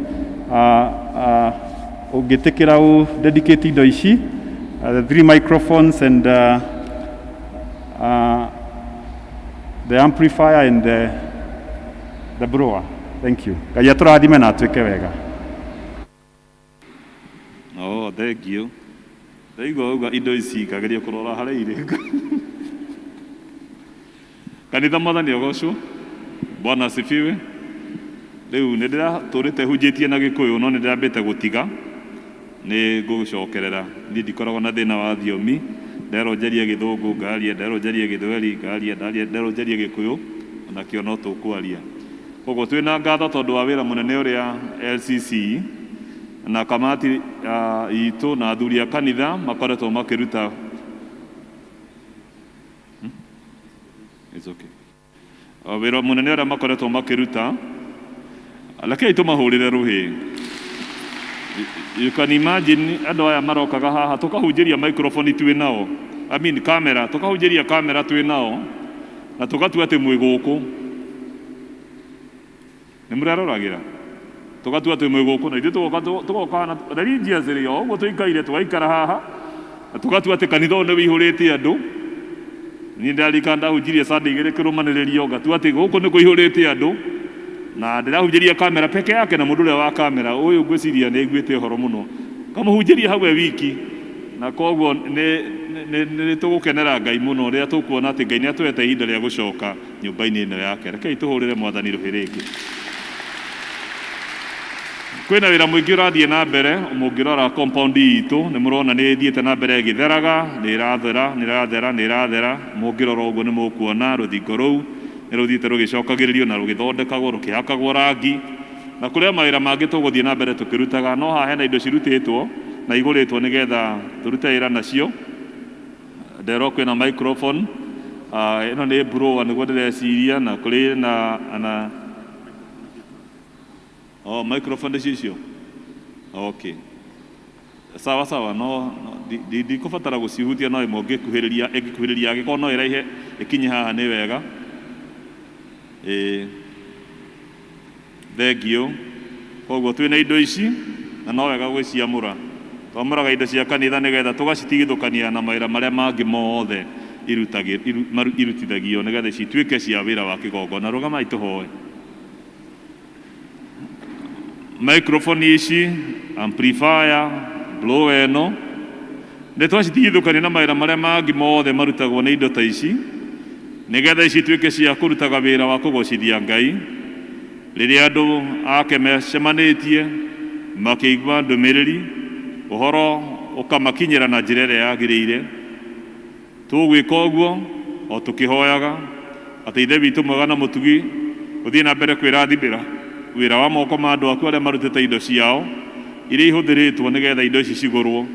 ũngĩtĩkĩra ũ dedicate indo ici, the 3 microphones and the amplifier and the blower. Thank you. Ngai atũrathime na atuĩke wega. Oh, thank you. Ndaigua uga indo ici ngageria kũrora harĩa irĩ. Kanitha mwathani agocwo. Bwana asifiwe. Rĩu nĩ ndĩratũrĩte hunjĩtie na Gĩkũyũ no nĩ ndĩrambĩte gũtiga, nĩ ngũgũcokerera. Niĩ ndikoragwo na thĩna wa thiomi, nderwo njarie Gĩthũngũ ngaria, nderwo njarie Gĩthweri ngaria, nderwo njarie Gĩkũyũ onakĩo no tũkwaria. Koguo twĩna ngatho tondũ wa wĩra mũnene ũrĩa LCC na kamati itũ na athuri a kanitha makoretwo makĩruta. It's okay. Wĩra mũnene ũrĩa makoretwo makĩruta, rekei tũmahũrĩre rũhĩ. You can imagine andũ aya marokaga haha tũkahunjĩria microphone twĩ nao, I mean camera, tũkahunjĩria camera twĩ nao na tũgatua atĩ mwĩ gũkũ. Nĩ mũreroragĩra? Tũgatua atĩ mwĩ gũkũ na ithuĩ tũgoka tũgoka na religiously o ũguo tũikaire tũgaikara haha na tũgatua atĩ kanitha ũyũ nĩ wĩihũrĩte andũ. Niĩ ndĩraririkana ndahunjirie Sunday igĩrĩ kĩrũmanĩrĩrio ngatua atĩ gũkũ nĩ kũihũrĩte andũ na ndĩrahunjĩria kamera peke yake na mũndũ ũrĩa wa kamera ũyũ ngwĩciria nĩ aiguĩte ũhoro mũno, ngamũhunjĩria hau e wiki, na koguo nĩ tũgũkenera Ngai mũno rĩrĩa tũkuona atĩ Ngai nĩ atũhete ihinda rĩa gũcoka nyũmba-inĩ ĩno yake. Rekei tũhũrĩre Mwathani rũhĩ rĩngĩ. Kwĩna wĩra mũingĩ ũrathiĩ na mbere, mũngĩrora compound itũ nĩ mũrona nĩ ĩthiĩte na mbere ĩgĩtheraga, nĩ ĩrathera, nĩ ĩrathera, nĩ ĩrathera. Mũngĩrora ũguo nĩ mũkuona rũthingo rũu nĩ rũthiĩte rũgĩcokagĩrĩrio na rũgĩthondekagwo, rũkĩhakagwo rangi, na kũrĩ o mawĩra mangĩ tũgũthiĩ na mbere tũkĩrutaga, no haha hena indo cirutĩtwo na igũrĩtwo nĩgetha tũrute wĩra nacio. Nderwo kwĩna microphone, ĩno nĩ blower nĩguo ndĩreciria, na kũrĩ na oh, microphone nĩcio icio? Okay. Sawa sawa, no ndikũbatara gũcihutia, no ĩmwe ũngĩkuhĩrĩria, ĩngĩkuhĩrĩria angĩkorwo no ĩraihe ĩkinye haha nĩ wega. Ĩĩ. Thengiũ. Koguo twĩna indo ici na no wega gwĩciamũra. Twamũraga indo cia kanitha nĩgetha tũgacitigithũkania na mawĩra marĩa mangĩ mothe irutithagio nĩgetha cituĩke cia wĩra wa kĩgongona. Rũgamai tũhoe. Microphone ici, amplifier, blower ĩno, nĩ twacitigithũkania na mawĩra marĩa mangĩ mothe marutagwo nĩ indo ta ici nĩgetha ici ituĩke cia kũrutaga wĩra wa kũgocithia Ngai. Rĩrĩa andũ ake mecemanĩtie makĩigua ndũmĩrĩri, ũhoro ũkamakinyĩra na njĩra ĩrĩa yagĩrĩire. Tũgwĩka ũguo o tũkĩhoyaga atĩ Ithe witũ mwega na mũtugi ũthiĩ na mbere kwĩrathimĩra wĩra wa moko ma andũ aku arĩa marutĩte indo ciao iria ihũthĩrĩtwo nĩgetha indo ici cigũrwo,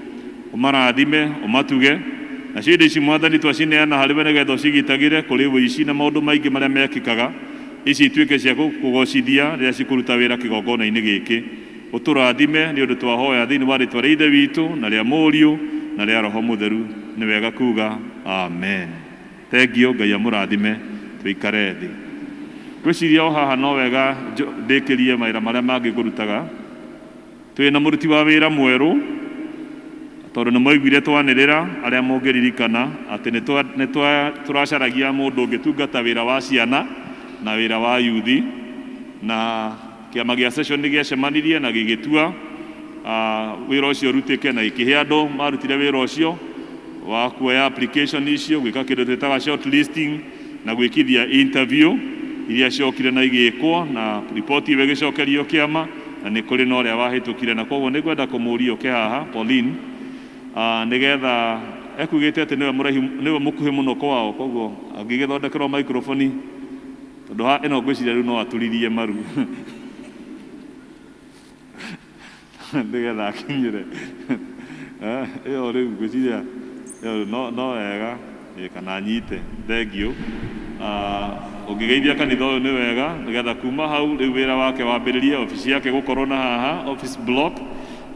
ũmarathime, ũmatuge. Nacio indo ici Mwathani twacineana harĩ we nĩgetha ũcigitagĩre kũrĩ ũici na maũndũ maingĩ marĩa mekĩkaga, ici ituĩke cia gũkũgocithia rĩrĩa cikũruta wĩra kĩgongona-inĩ gĩkĩ. Ũtũrathime nĩ ũndũ twahoya thĩinĩ wa rĩtwa rĩa Ithe witũ na rĩa Mũriũ na rĩa Roho Mũtheru. Nĩ wega kuga amen. Thengiũ, Ngai amũrathime, tũikare thĩ. Ngwĩciria o haha no wega ndĩkĩrie mawĩra marĩa mangĩ ngũrutaga. Twĩna mũruti wa wĩra mwerũ, tondũ nĩ mwaiguire twanĩrĩra arĩa mũngĩririkana atĩ nĩ tũracaragia mũndũ ũngĩtungata wĩra wa ciana na wĩra wa yuthi, na kĩama gĩa session nĩ gĩacemanirie na gĩgĩtua wĩra ũcio ũrutĩke, na gĩkĩhe andũ marutire wĩra ũcio wa kuoya application icio, gwĩka kĩndũ twĩtaga shortlisting na gwĩkithia interview iria ciokire na igĩkwo, na riboti ĩyo ĩgĩcokerio kĩama, na nĩ kũrĩ na ũrĩa wahĩtũkire, na koguo nĩ ngwenda kũmũria ũke haha Pauline, nĩgetha ekugĩte atĩ nĩwe mũraihu, nĩwe mũkuhĩ mũno kwao, koguo angĩgĩthondekerwo microphone, tondũ ha ĩno ngwĩciria rĩu no aturirie maru nĩgetha akinyĩre ĩyo rĩu ngwĩciria ĩyo no wega kana anyite. Thengiũ. Ũngĩgeithia kanitha ũyũ nĩ wega, nĩgetha kuma hau rĩu wĩra wake wambĩrĩrie, obici yake gũkorwo na haha office block,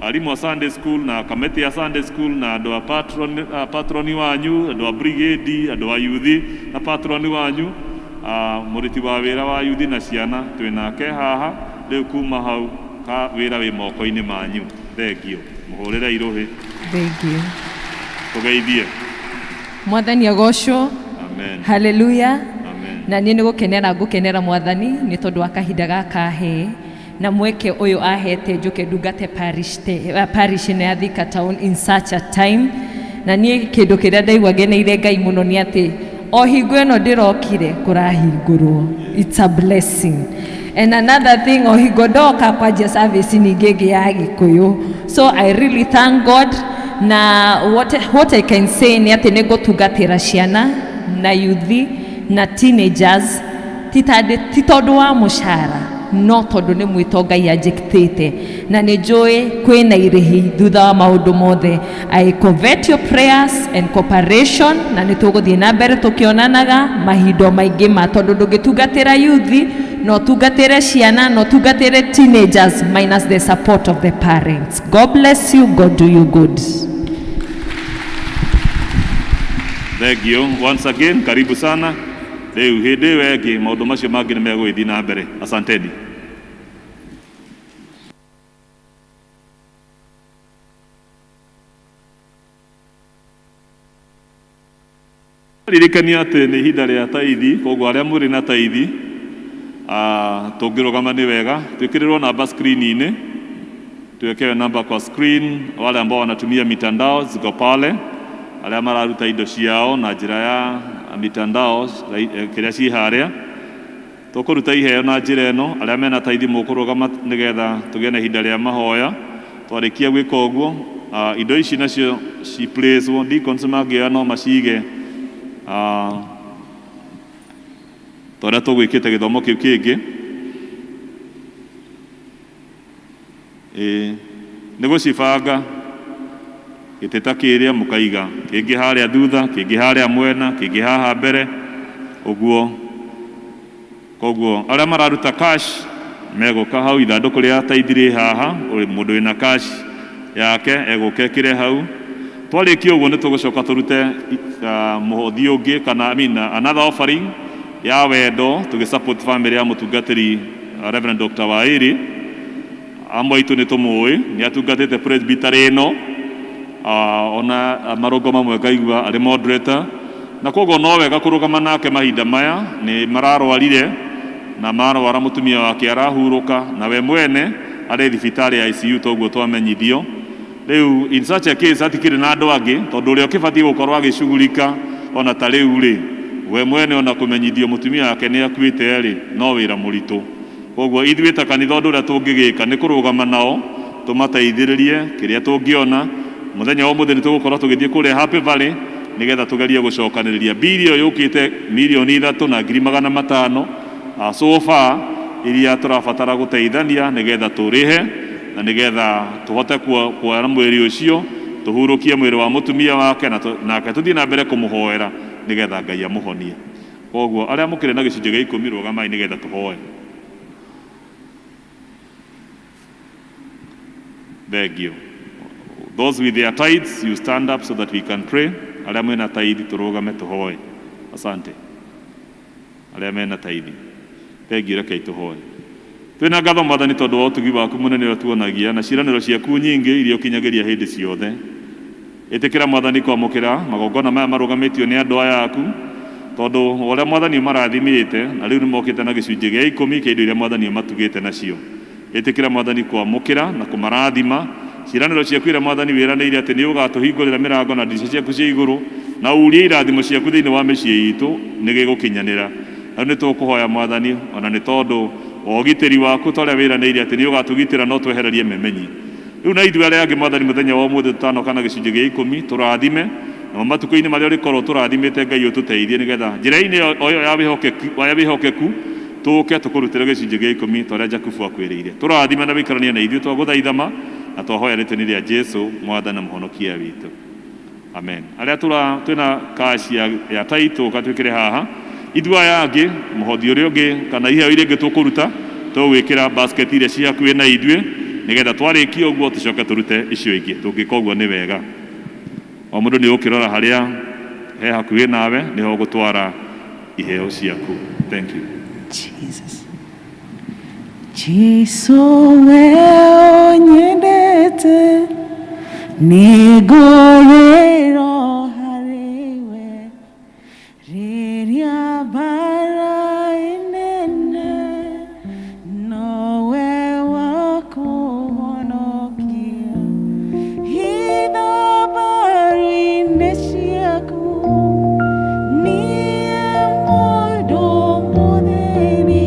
arimũ a Sunday school na kamĩtĩ ya Sunday school na andũ a patron, patroni wanyu, andũ a brigade, andũ a yuthi na patroni wanyu, mũruti wa wĩra wa yuthi na ciana twĩ nake haha. Rĩu kuma hau ka wĩra wĩ moko-inĩ manyu. Thengiũ. Mũhũrĩre irũhĩ. Thengiũ. Tũgeithie. Mwathani agocwo. Amen. Haleluya. Amen. Na niĩ nĩ gũkenera ngũkenera Mwathani nĩ tondũ wa kahinda gaka ahe na mweke ũyũ ahete njũke ndungate parish parish ĩno ya Thika Town in such a time. Na niĩ kĩndũ kĩrĩa ndaigua ngeneire Ngai mũno nĩ atĩ o hingo ĩno ndĩrokire kũrahingũrwo. It's a blessing. And another thing, o hingo ndoka kwanjia service ningĩ ĩngĩ ya Gĩkũyũ. So I really thank God na what I can say nĩ atĩ nĩ ngũtungatĩra ciana na youth na teenagers ti tondũ wa mũcara, no tondũ nĩ mwĩto Ngai anjĩkĩtĩte na nĩ njũĩ kwĩna irĩhi thutha wa maũndũ mothe. I covet your prayers and cooperation, na nĩ tũgũthiĩ na mbere tũkĩonanaga mahinda maingĩ ma tondũ ndũngĩtungatĩra youth no ũtungatĩre ciana no ũtungatĩre teenagers minus the support of the parents. God bless you. God do you good. Thank you once again, karibu sana. Rĩu hĩndĩ ĩyo ĩngĩ maũndũ macio mangĩ nĩ megũgĩthiĩ na mbere. Asanteni. Ririkania atĩ nĩ ihinda rĩa taithi, koguo arĩa mũrĩ na taithi tũngĩrũgama nĩ wega twĩkĩrĩrwo namba screen-inĩ, tuwekewe namba kwa screen. Wale ambao wanatumia mitandao ziko pale, arĩa mararuta indo ciao na njĩra ya mitandao kĩrĩa ci harĩa tũkũruta iheo na njĩra ĩno. Arĩa mena taithi mũkũrũgama nĩgetha tũgĩe na ihinda rĩa mahoya. Twarĩkia gwĩka ũguo, indo ici nacio ci place deacons mangĩoya no macige ta ũrĩa tũgwĩkĩte gĩthomo kĩu kĩngĩ. Ĩĩ nĩ gũcibanga gĩtĩ ta kĩrĩa mũkaiga kĩngĩ harĩa thutha, kĩngĩ harĩa mwena, kĩngĩ haha mbere ũguo. Koguo arĩa mararuta cash megũka hau, ithandũkũ rĩa taithi rĩ haha, mũndũ wĩna cash yake egũka ĩkĩre hau. Twarĩkia ũguo nĩ tũgũcoka tũrute mũhothi ũngĩ kana, I mean, another offering ya wendo tũgĩ support family ya mũtungatĩri Reverend Dr. Wairi. Amwe aitũ nĩ tũmũĩ, nĩ atungatĩte presbytery ĩno, ona marũngo mamwe ngaigua arĩ moderator, na koguo no wega kũrũgama nake mahinda maya. Nĩ mararwarire na marwara mũtumia wake arahurũka na we mwene arĩ thibitarĩ ya ICU, toguo twamenyithio. Rĩu in such a case hatikĩrĩ na andũ angĩ, tondũ ũrĩa ũkĩbatiĩ gũkorwo agĩcugurika ona ta rĩu rĩ, we mwene ona kũmenyithio mũtumia wake nĩ akuĩte rĩ, no wĩra mũritũ. Koguo ithuĩ ta kanitha ũndũ ũrĩa tũngĩgĩka nĩ kũrũgama nao tũmateithĩrĩrie kĩrĩa tũngĩona. Mũthenya wa ũmũthĩ nĩ tũgũkorwo tũgĩthiĩ kũrĩa Happy Valley nĩgetha tũgerie gũcokanĩrĩria mbiri ĩyo yũkĩte 3,500,000 so far iria tũrabatara gũteithania nĩgetha tũrĩhe na nĩgetha tũhote kuoya mwĩrĩ ũcio tũhurũkie mwĩrĩ wa mũtumia wake na nake tũthiĩ na mbere kũmũhoera nĩgetha Ngai amũhonie. Koguo arĩa mũkĩrĩ na gĩcunjĩ gĩa ikũmi rũgamai nĩgetha tũhoe. Thank you. Those with their tithes, you stand up so that we can pray. Arĩa mwĩna tithe tũrũgame tũhoe. Asante. Arĩa mena tithe. Thank you, rekei tũhoe. Twĩna ngatho Mwathani tondũ wa ũtugi waku mũnene ũrĩa tuonagia na ciĩranĩro ciaku nyingĩ iria ũkinyagĩria hĩndĩ ciothe. Ĩtĩkĩra Mwathani kwamũkĩra magongona maya marũgamĩtio nĩ andũ aya aku, tondũ ũrĩa Mwathani ũmarathimĩte na rĩu nĩmokĩte na gĩcunjĩ gĩa ikũmi kĩa indo iria Mwathani ũmatugĩte nacio. Ĩtĩkĩra Mwathani kwamũkĩra na kũmarathima ciĩranĩro ciaku iria Mwathani wĩranĩire atĩ nĩ ũgatũhingũrĩra mĩrango na ndirica ciaku cia igũrũ na urie irathimo ciaku thĩinĩ wa mĩciĩ itũ nĩ gĩgũkinyanĩra. Rĩu nĩ tũkũhoya Mwathani ona nĩ tondũ wa ũgitĩri waku ta ũrĩa wĩranĩire atĩ nĩ ũgatũgitĩra no twehererie memenyi. Rĩu na ithuĩ arĩa angĩ Mwathani mũthenya wa ũmũthĩ tũtanoka na gĩcunjĩ gĩa ikũmi tũrathime, namo matukũ-inĩ marĩa ũrĩkorwo tũrathimĩte Ngai ũtũteithie nĩgetha njĩra-inĩ o ĩyo ya wĩhokeku tũke tũkũrutĩre gĩcunjĩ gĩa ikũmi ta ũrĩa Jakubu akwĩrĩire. Tũrathime na wĩikaranie na ithuĩ twagũthaithama na twahoya rĩtwa-inĩ rĩa Jesu Mwathani na Mũhonokia witũ. Amen. Arĩa twĩna cash ya tithe ũka twĩkĩre haha. Ithuĩ aya angĩ mũhothi ũrĩa ũngĩ kana iheo iria ingĩ tũkũruta tũgwĩkĩra basket iria ci hakuhĩ na ithuĩ nĩgetha twarĩkia ũguo tũcoke tũrute icio ingĩ. Tũngĩka ũguo nĩ wega. O mũndũ nĩ ũkĩrora harĩa he hakuhĩ nawe nĩho ũgũtwara iheo ciaku. Thank you. Jesus. Jesu we ũnyendete nĩngũrĩrwo harĩ we rĩrĩa mbara ĩnene nowe wa kũhonokia hitha mbaru-inĩ ciaku niĩ mũndũ mũthĩni.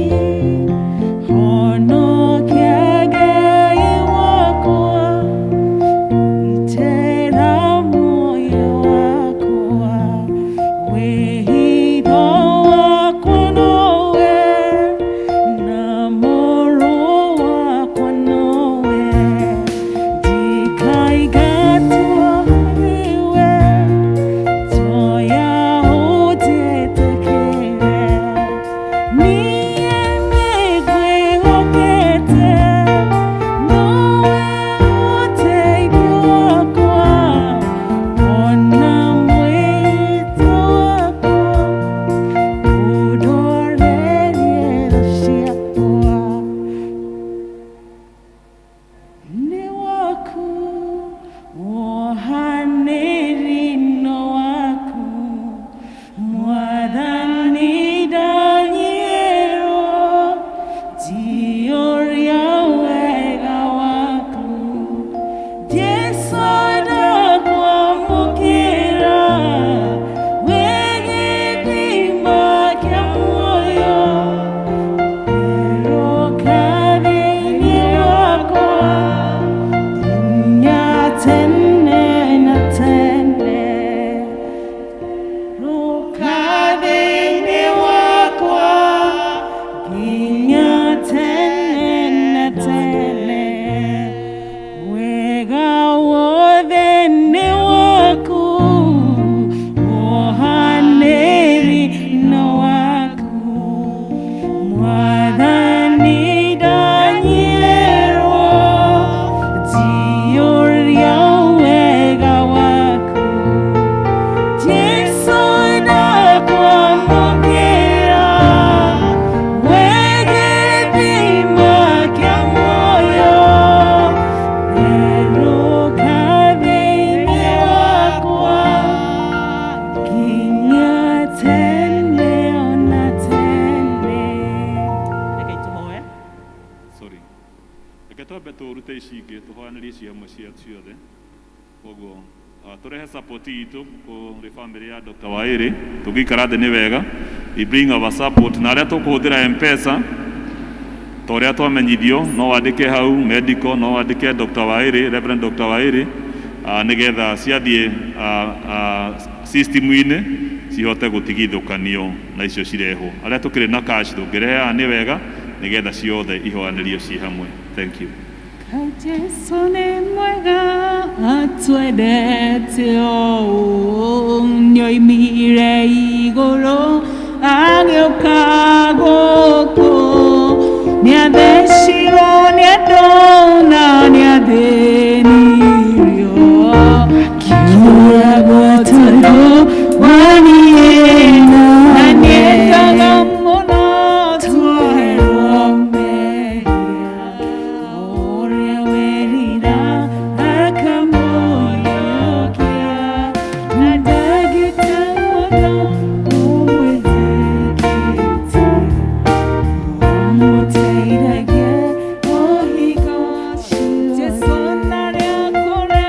ici ingĩ tũhoyanĩrie ci hamwe cia ciothe. Koguo tũrehe support itũ kũrĩ family ya Dr. Wairi, tũngĩikara thĩ nĩ wega. We bring our support na arĩa tũkũhũthĩra M-Pesa ta ũrĩa twamenyithio, no wandĩke hau medical, no wandĩke Dr. Wairi, Reverend Dr. Wairi, nĩgetha ciathiĩ system-inĩ cihote gũtigithũkanio na icio cirehwo. Arĩa tũkĩrĩ na cash tũngĩrehe haha nĩ wega, nĩgetha ciothe ihoyanĩrio ci hamwe. Thank you. Jesu nĩ mwega atwendete ũũ, nĩoimire igũrũ agĩũka gũkũ, nĩathecirwo nĩ andũ na nĩathĩnirio, akiũragwo tondũ wa niĩ, na nĩekaga mũno tuoherwo mehia, ũrĩa werira akamũiyũkia, na ndangĩte mũno ũmwĩtĩkĩtie, amũteithagia o hingo ciothe. Jesũ narĩa kũrĩ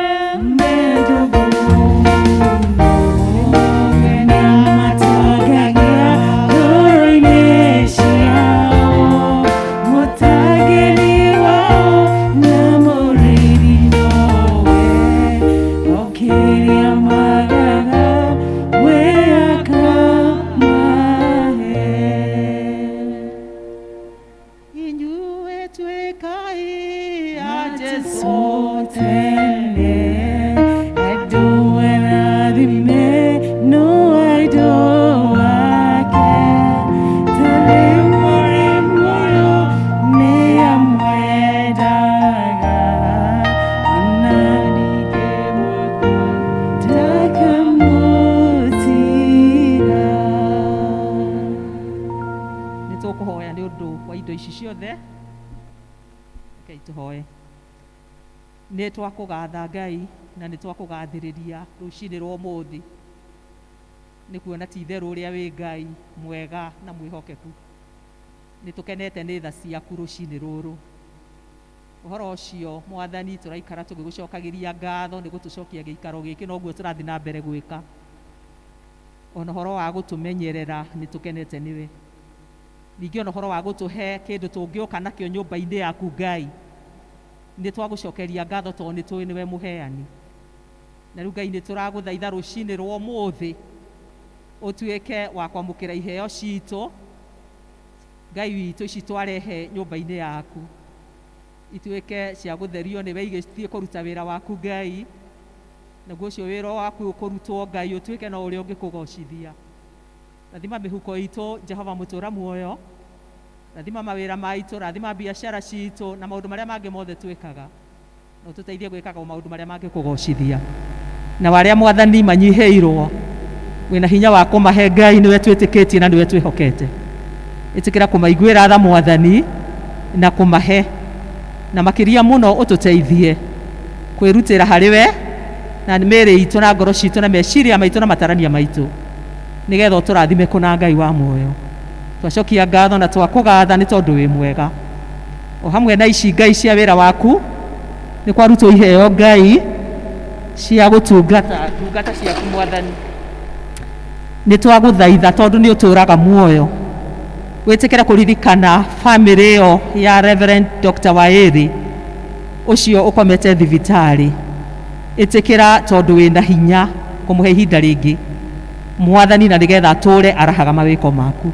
mendũgũ nĩamatongagia ngoro-inĩ ciao, mũtangĩri wao na mũrĩithi nowe, o kĩrĩa magaga we akamahe. Inyuĩ tuĩkai a Jesũ tene, andũ arathime no andũ ake, ta rĩu mũrĩ muoyo nĩamwendaga, ona ningĩ mwakua ndakamũtiga. Nĩ tũkũhoya nĩ ũndũ wa indo ici ciothe. Rekei tũhoye. Nĩ twakũgatha Ngai na nĩ twakũgathĩrĩria rũcinĩ rwa ũmũthĩ, nĩ kuona ti itherũ ũrĩa wĩ Ngai mwega na mwĩhokeku. Nĩ tũkenete nĩ tha ciaku rũcinĩ rũrũ. Ũhoro ũcio Mwathani, tũraikara tũgĩgũcokagĩria ngatho nĩ gũtũcokia gĩikaro gĩkĩ, noguo tũrathiĩ na mbere gwĩka. Ona ũhoro wa gũtũmenyerera nĩ tũkenete nĩwe. Ningĩ ona ũhoro wa gũtũhe kĩndũ tũngĩũka nakĩo nyũmba-inĩ yaku Ngai, nĩ twagũcokeria ngatho tondũ nĩ tũĩ nĩwe mũheani. Na rĩu Ngai nĩ tũragũthaitha rũcinĩ rwa ũmũthĩ ũtuĩke wa kwamũkĩra iheo citũ Ngai witũ, ici twarehe nyũmba-inĩ yaku, ituĩke cia gũtherio nĩwe igĩthiĩ kũruta wĩra waku Ngai, naguo ũcio wĩra waku ũkũrutwo Ngai ũtuĩke no ũrĩa ũngĩkũgocithia. Rathima mĩhuko itũ Jehova mũtũra muoyo, rathima mawĩra maitũ, rathima biacara citũ na maũndũ marĩa mangĩ mothe twĩkaga, na ũtũteithie gwĩkaga o maũndũ marĩa mangĩkũgocithia. Na arĩa Mwathani manyihĩirwo, wĩna hinya wa kũmahe Ngai, nĩwe twĩtĩkĩtie na nĩwe twĩhokete. Ĩtĩkĩra kũmaiguĩra tha Mwathani na kũmahe, na makĩria mũno ũtũteithie kwĩrutĩra harĩ we na mĩĩrĩ itũ na ngoro citũ na meciria maitũ na matarania maitũ, nĩgetha ũtũrathime kũna Ngai wa muoyo. Twacokia ngatho na twakũgatha nĩ tondũ wĩ mwega. O hamwe na ici Ngai cia wĩra waku, nĩ kwarutwo iheo Ngai cia gũtungata ndungata ciaku Mwathani. Nĩ twagũthaitha tondũ nĩ ũtũraga muoyo, wĩtĩkĩre kũririkana bamĩrĩ ĩyo ya Reverend Dr. Wairi ũcio ũkomete thibitarĩ. Ĩtĩkĩra tondũ wĩna hinya kũmũhe ihinda rĩngĩ Mwathani, na nĩgetha atũre arahaga mawĩko maku.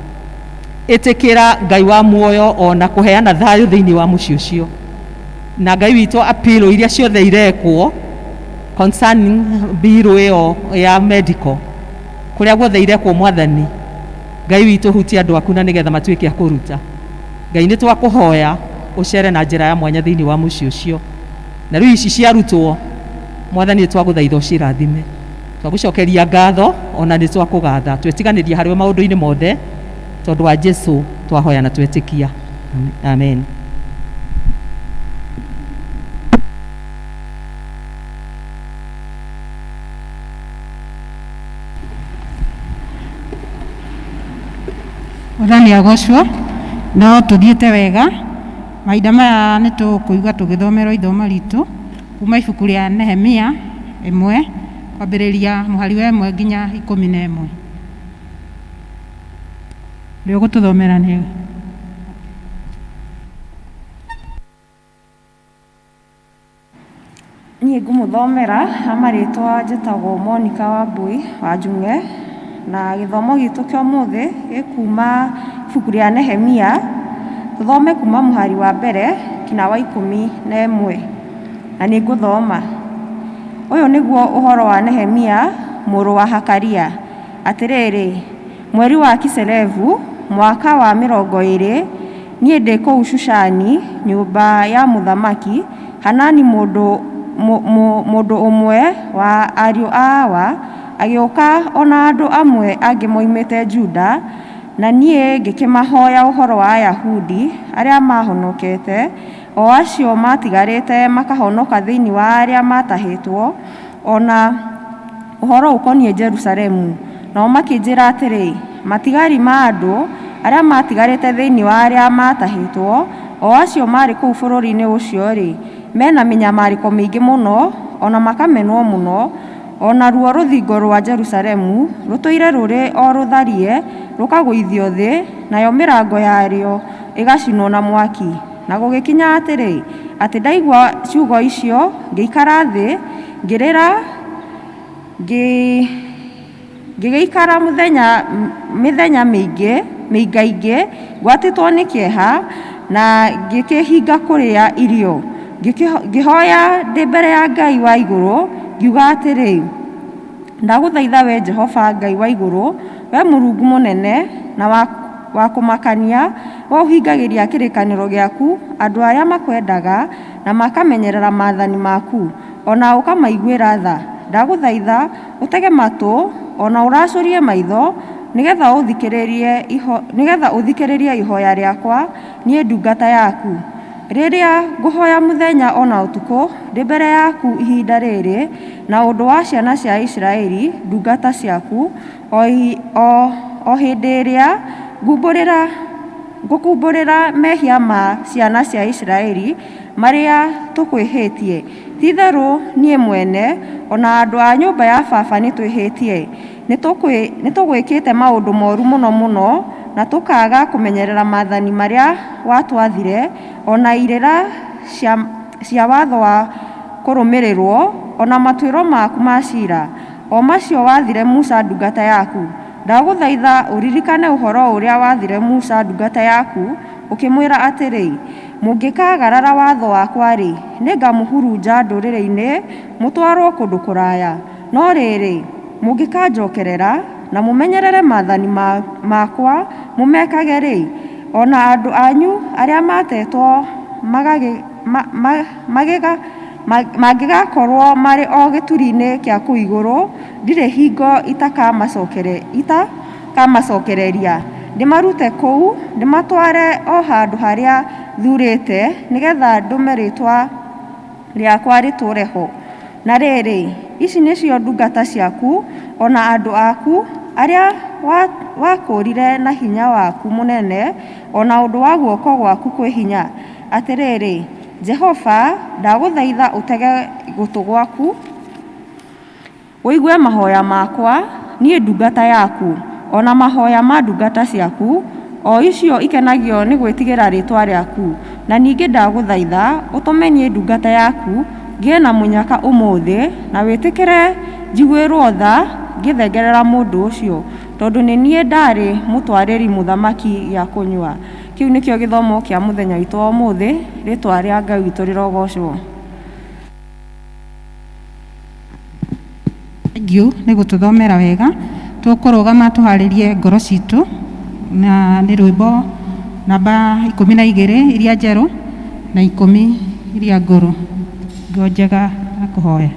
Ĩtĩkĩra Ngai wa muoyo ona kũheana thayũ thĩinĩ wa mũciĩ ũcio, na Ngai witũ appeal iria ciothe irekwo concerning bill ĩyo ya medical kũrĩa guothe irekwo Mwathani Ngai witũ, hutia andũ aku na nĩgetha matuĩke a kũruta. Ngai nĩ twakũhoya ũcere na njĩra ya mwanya thĩinĩ wa mũciĩ ũcio, na rĩu ici ciarutwo Mwathani nĩ twagũthaitha ũcirathime. Twagũcokeria ngatho ona nĩ twakũgatha, twetiganĩria harĩwe maũndũ-inĩ mothe, tondũ wa Jesu twahoya na twetĩkia, amen. Mwathani agocwo. No tũthiĩte wega. Mahinda maya nĩ tũkũigua tũgĩthomerwo ithomo ritũ kuma ibuku rĩa Nehemia 1 kwambĩrĩria mũhari wa 1 nginya 11. Ũrĩa ũgũtũthomera nĩ Niĩ ngũmũthomera ha marĩtwa njĩtagwo Monica Wambui wa Njung'e, na gĩthomo gitũ kĩa ũmũthĩ gĩkuma ibuku rĩa Nehemia, tũthome kuma mũhari wa mbere kinya wa 11, na nĩ ngũthoma. Ũyũ nĩguo ũhoro wa Nehemia mũrũ wa Hakaria. Atĩrĩrĩ, mweri wa Kiselevu, mwaka wa 20, niĩ ndĩ kũu Shushani, nyũmba ya mũthamaki, Hanani mũndũ ũmwe wa ariũ a Awa agĩũka o na andũ amwe angĩ moimĩte Juda, na niĩ ngĩkĩmahoya ũhoro wa Ayahudi arĩa maahonokete, o acio maatigarĩte makahonoka thĩinĩ wa arĩa maatahĩtwo, o na ũhoro ũkoniĩ Jerusalemu. Nao makĩnjĩra atĩrĩ, matigari ma andũ arĩa maatigarĩte thĩinĩ wa arĩa maatahĩtwo, o acio maarĩ kũu bũrũri-inĩ ũcio-rĩ, mena mĩnyamarĩko mĩingĩ mũno, o na makamenwo mũno, o naruo rũthingo rwa Jerusalemu rũtũire rũrĩ o rũtharie rũkagũithio thĩ, nayo mĩrango yarĩo ĩgacinwo na mwaki. Na gũgĩkinya atĩrĩ, atĩ ndaigua ciugo icio, ngĩikara thĩ, ngĩrĩra, ngĩgĩikara mĩthenya mĩingaingĩ ngwatĩtwo nĩ kĩeha, na ngĩkĩhinga kũrĩa irio. Ngĩhoya ndĩ mbere ya Ngai wa igũrũ, ngiuga atĩrĩ, ndagũthaitha we Jehova Ngai wa igũrũ, we Mũrungu mũnene na wa kũmakania, we ũhingagĩria kĩrĩkanĩro gĩaku andũ arĩa makwendaga na makamenyerera maathani maku, o na ũkamaiguĩra tha. Ndagũthaitha ũtege matũ o na ũracũrie maitho, nĩgetha ũthikĩrĩrie ihoya rĩakwa niĩ ndungata yaku, rĩrĩa ngũhoya mũthenya o na ũtukũ ndĩ mbere yaku ihinda rĩrĩ, na ũndũ wa ciana cia Isiraeli ndungata ciaku, o hĩndĩ ĩrĩa ngũkumbũrĩra mehia ma ciana cia Isiraeli marĩa tũkwĩhĩtie. Ti-itherũ niĩ mwene o na andũ a nyũmba ya baba nĩtwĩhĩtie. Nĩtũgwĩkĩte maũndũ moru mũno mũno, na tũkaaga kũmenyerera maathani marĩa watwathire, o na irĩra cia watho wa kũrũmĩrĩrwo, o na matuĩro maku ma ciira, o macio wathire Musa ndungata yaku. Ndagũthaitha ũririkane ũhoro ũrĩa wathire Musa ndungata yaku, ũkĩmwĩra atĩrĩ, mũngĩkaagarara watho wakwa-rĩ, nĩngamũhurunja ndũrĩrĩ-inĩ mũtwarwo kũndũ kũraya. No rĩrĩ, mũngĩkanjookerera na mũmenyerere maathani makwa mũmekage-rĩ, o na andũ anyu arĩa matetwo mangĩgakorwo marĩ o gĩturi-inĩ kĩa kũu igũrũ, ndirĩ hingo itakamacokereria, ndĩmarute kũu, ndĩmatware o handũ harĩa thuurĩte, nĩgeetha ndũme rĩĩtwa rĩakwa rĩtũũre ho. Na rĩrĩ, ici nĩcio ndungata ciaku, o na andũ aku, arĩa wakũũrire na hinya waku mũnene, o na ũndũ wa guoko gwaku kwĩ hinya. Atĩrĩrĩ, Jehova, ndagũthaitha ũtege gũtũ gwaku, ũigue mahoya makwa, niĩ ndungata yaku, o na mahoya ma ndungata ciaku, o icio ikenagio nĩ gwĩtigĩra rĩĩtwa rĩaku. Na ningĩ ndagũthaitha ũtũme niĩ ndungata yaku ngĩe na mũnyaka ũmũthĩ, na wĩtĩkĩre njiguĩrwo tha ngĩthengerera mũndũ ũcio, tondũ nĩ niĩ ndaarĩ mũtwarĩri mũthamaki gĩa kũnyua. Kĩu nĩkĩo gĩthomo kĩa mũthenya witũ wa ũmũthĩ. Rĩĩtwa rĩa Ngai witũ rĩrogocwo. Thank you nĩ gũtũthomera wega. Tũkũrũgama tũharĩrie ngoro citũ, na nĩ rwĩmbo namba 12 iria njerũ na 10 iria ngũrũ. Ngo njega ya kũhoya.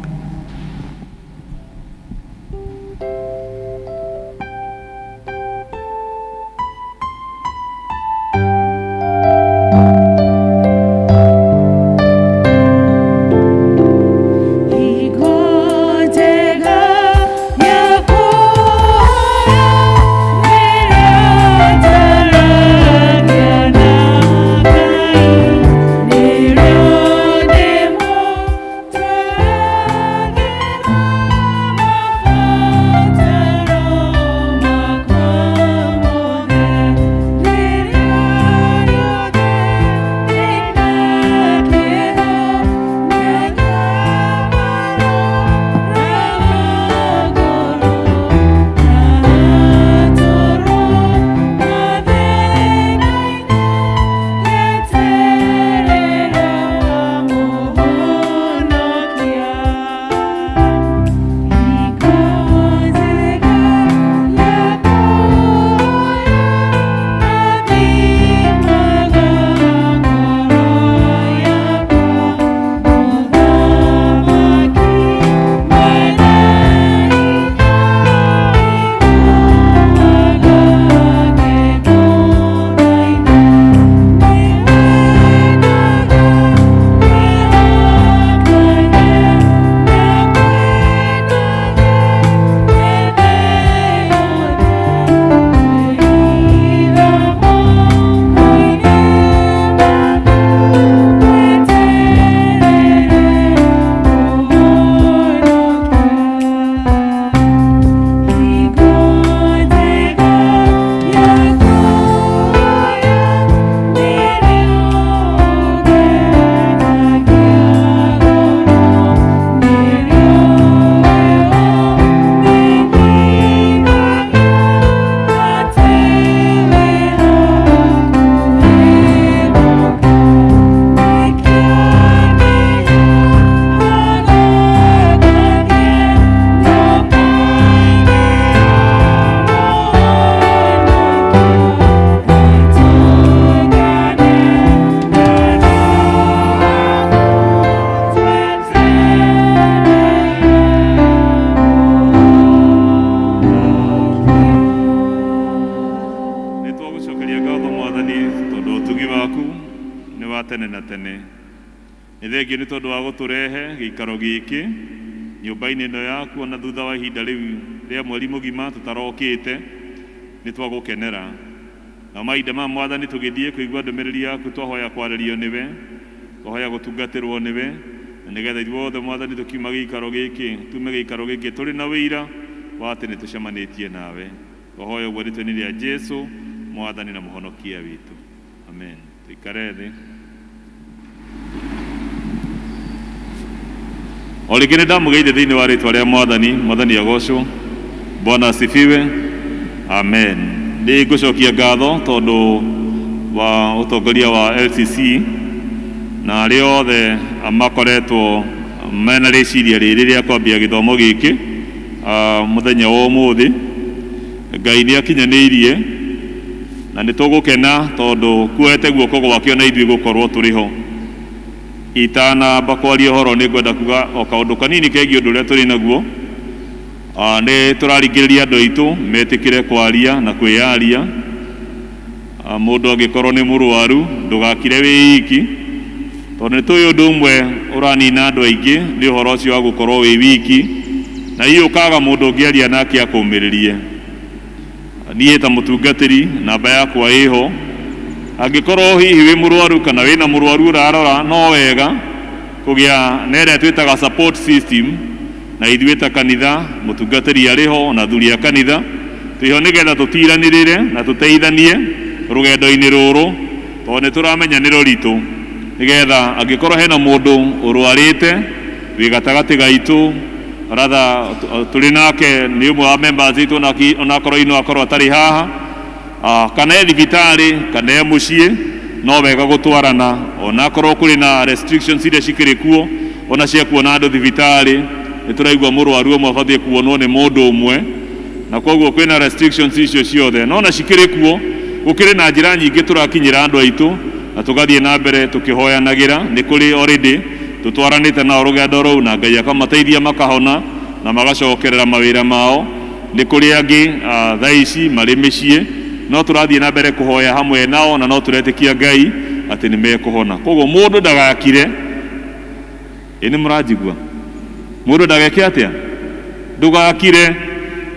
Mwathani tondũ ũtugi waku nĩ wa tene na tene. Nĩ thengio nĩ tondũ wa gũtũrehe gĩikaro gĩkĩ nyũmba-inĩ ĩno yaku ona thutha wa ihinda rĩu rĩa mweri mũgima tũtarokĩte nĩ twagũkenera. Na mahinda ma Mwathani tũgĩthiĩ kũigua ndũmĩrĩri yaku twahoya kwarĩrio nĩwe, twahoya gũtungatĩrwo nĩwe, na nĩgetha ithuothe Mwathani tũkiuma gĩikaro gĩkĩ, tume gĩikaro gĩkĩ tũrĩ na ũira wa atĩ nĩ tũcemanĩtie nawe. Twahoya ũguo rĩtwa-inĩ rĩa Jesu, Mwathani na Mũhonokia witũ. Amen. Tũikare thĩ. O rĩngĩ nĩ ndamũgeithia thĩinĩ wa rĩtwa rĩa Mwathani. Mwathani agocwo. Bwana asifiwe. Amen. Nĩ ngũcokia ngatho tondũ wa ũtongoria wa LCC na arĩa othe makoretwo mena rĩciria rĩrĩ rĩa kwambia gĩthomo gĩkĩ mũthenya wa ũmũthĩ. Ngai nĩ akinyanĩirie na nĩ tũgũkena tondũ kuoete guoko gwake ona ithuĩ gũkorwo tũrĩ ho. Itanamba kwaria ũhoro nĩ ngwenda kuga o kaũndũ kanini kegiĩ ũndũ ũrĩa tũrĩ naguo. Nĩ tũraringĩrĩria andũ aitũ metĩkĩre kwaria na kwĩyaria. Mũndũ angĩkorwo nĩ mũrwaru ndũgakire wĩ iki, tondũ nĩ tũĩ ũndũ ũmwe ũranina andũ aingĩ nĩ ũhoro ũcio wa gũkorwo wĩ wiki, na hihi ũkaga mũndũ ũngĩaria nake akũmĩrĩrie. Niĩ ta mũtungatĩri namba yakwa ĩho, angĩkorwo hihi wĩ mũrwaru kana wĩna mũrwaru ũrarora, no wega kũgĩa na ĩrĩa twĩtaga support system, na ithuĩ ta kanitha mũtungatĩri arĩ ho na athuri a kanitha twĩho nĩgetha tũtiranĩrĩre na tũteithanie rũgendo-inĩ rũrũ, tondũ nĩ tũramenya nĩ rũritũ, nĩgetha angĩkorwo hena mũndũ ũrwarĩte wĩ gatagatĩ gaitũ, rather tũrĩ nake nĩ ũmwe wa members itũ onakorwo ino akorwo atarĩ haha, kana e thibitarĩ kana e mũciĩ, no wega gũtwarana onakorwo kũrĩ na restrictions iria cikĩrĩ kuo ona cia kuona andũ thibitarĩ. Nĩ tũraigua mũrwaru ũmwe abatiĩ kuonwo nĩ mũndũ ũmwe, na koguo kwĩna restrictions icio ciothe, no na cikĩrĩ kuo gũkĩrĩ na njĩra nyingĩ tũrakinyĩra andũ aitũ na tũgathiĩ na mbere tũkĩhoyanagĩra. Nĩ kũrĩ already tũtwaranĩte nao rũgendo rũu na Ngai akamateithia makahona na magacokerera mawĩra mao. Nĩ kũrĩ angĩ thaa ici marĩ mĩciĩ, no tũrathiĩ na mbere kũhoya hamwe nao na no tũretĩkia Ngai atĩ nĩ mekũhona. Koguo mũndũ ndagakire, ĩ nĩ mũranjigua? Mũndũ ndageke atĩa? Ndũgakire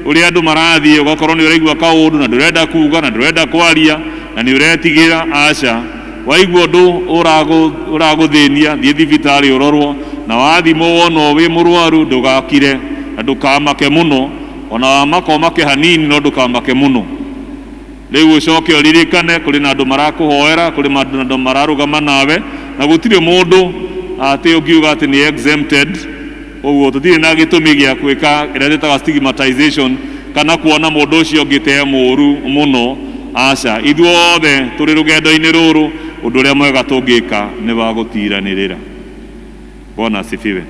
ũrĩa andũ marathiĩ ũgakorwo nĩ ũraigua kaũndũ na ndũrenda kuga na ndũrenda kwaria na nĩ ũretigĩra. Aca, waigua ũndũ ũragũthĩnia thiĩ thibitarĩ ũrorwo, na wathimwo wonwo wĩ mũrwaru ndũgakire na ndũkamake mũno. Ona wamaka ũmake hanini, no ndũkamake mũno. Rĩu ũcoke ũririkane kũrĩ na andũ marakũhoera, kũrĩ na andũ mararũgama nawe, na gũtirĩ mũndũ atĩ ũngiuga atĩ nĩ exempted. Koguo tũtirĩ na gĩtũmi gĩa gwĩka ĩrĩa twĩtaga stigmatization kana kuona mũndũ ũcio ũngĩ te mũũru mũno. Aca, ithuothe tũrĩ rũgendo-inĩ rũrũ, ũndũ ũrĩa mwega tũngĩka nĩ wa gũtiranĩrĩra. Bwana asifiwe.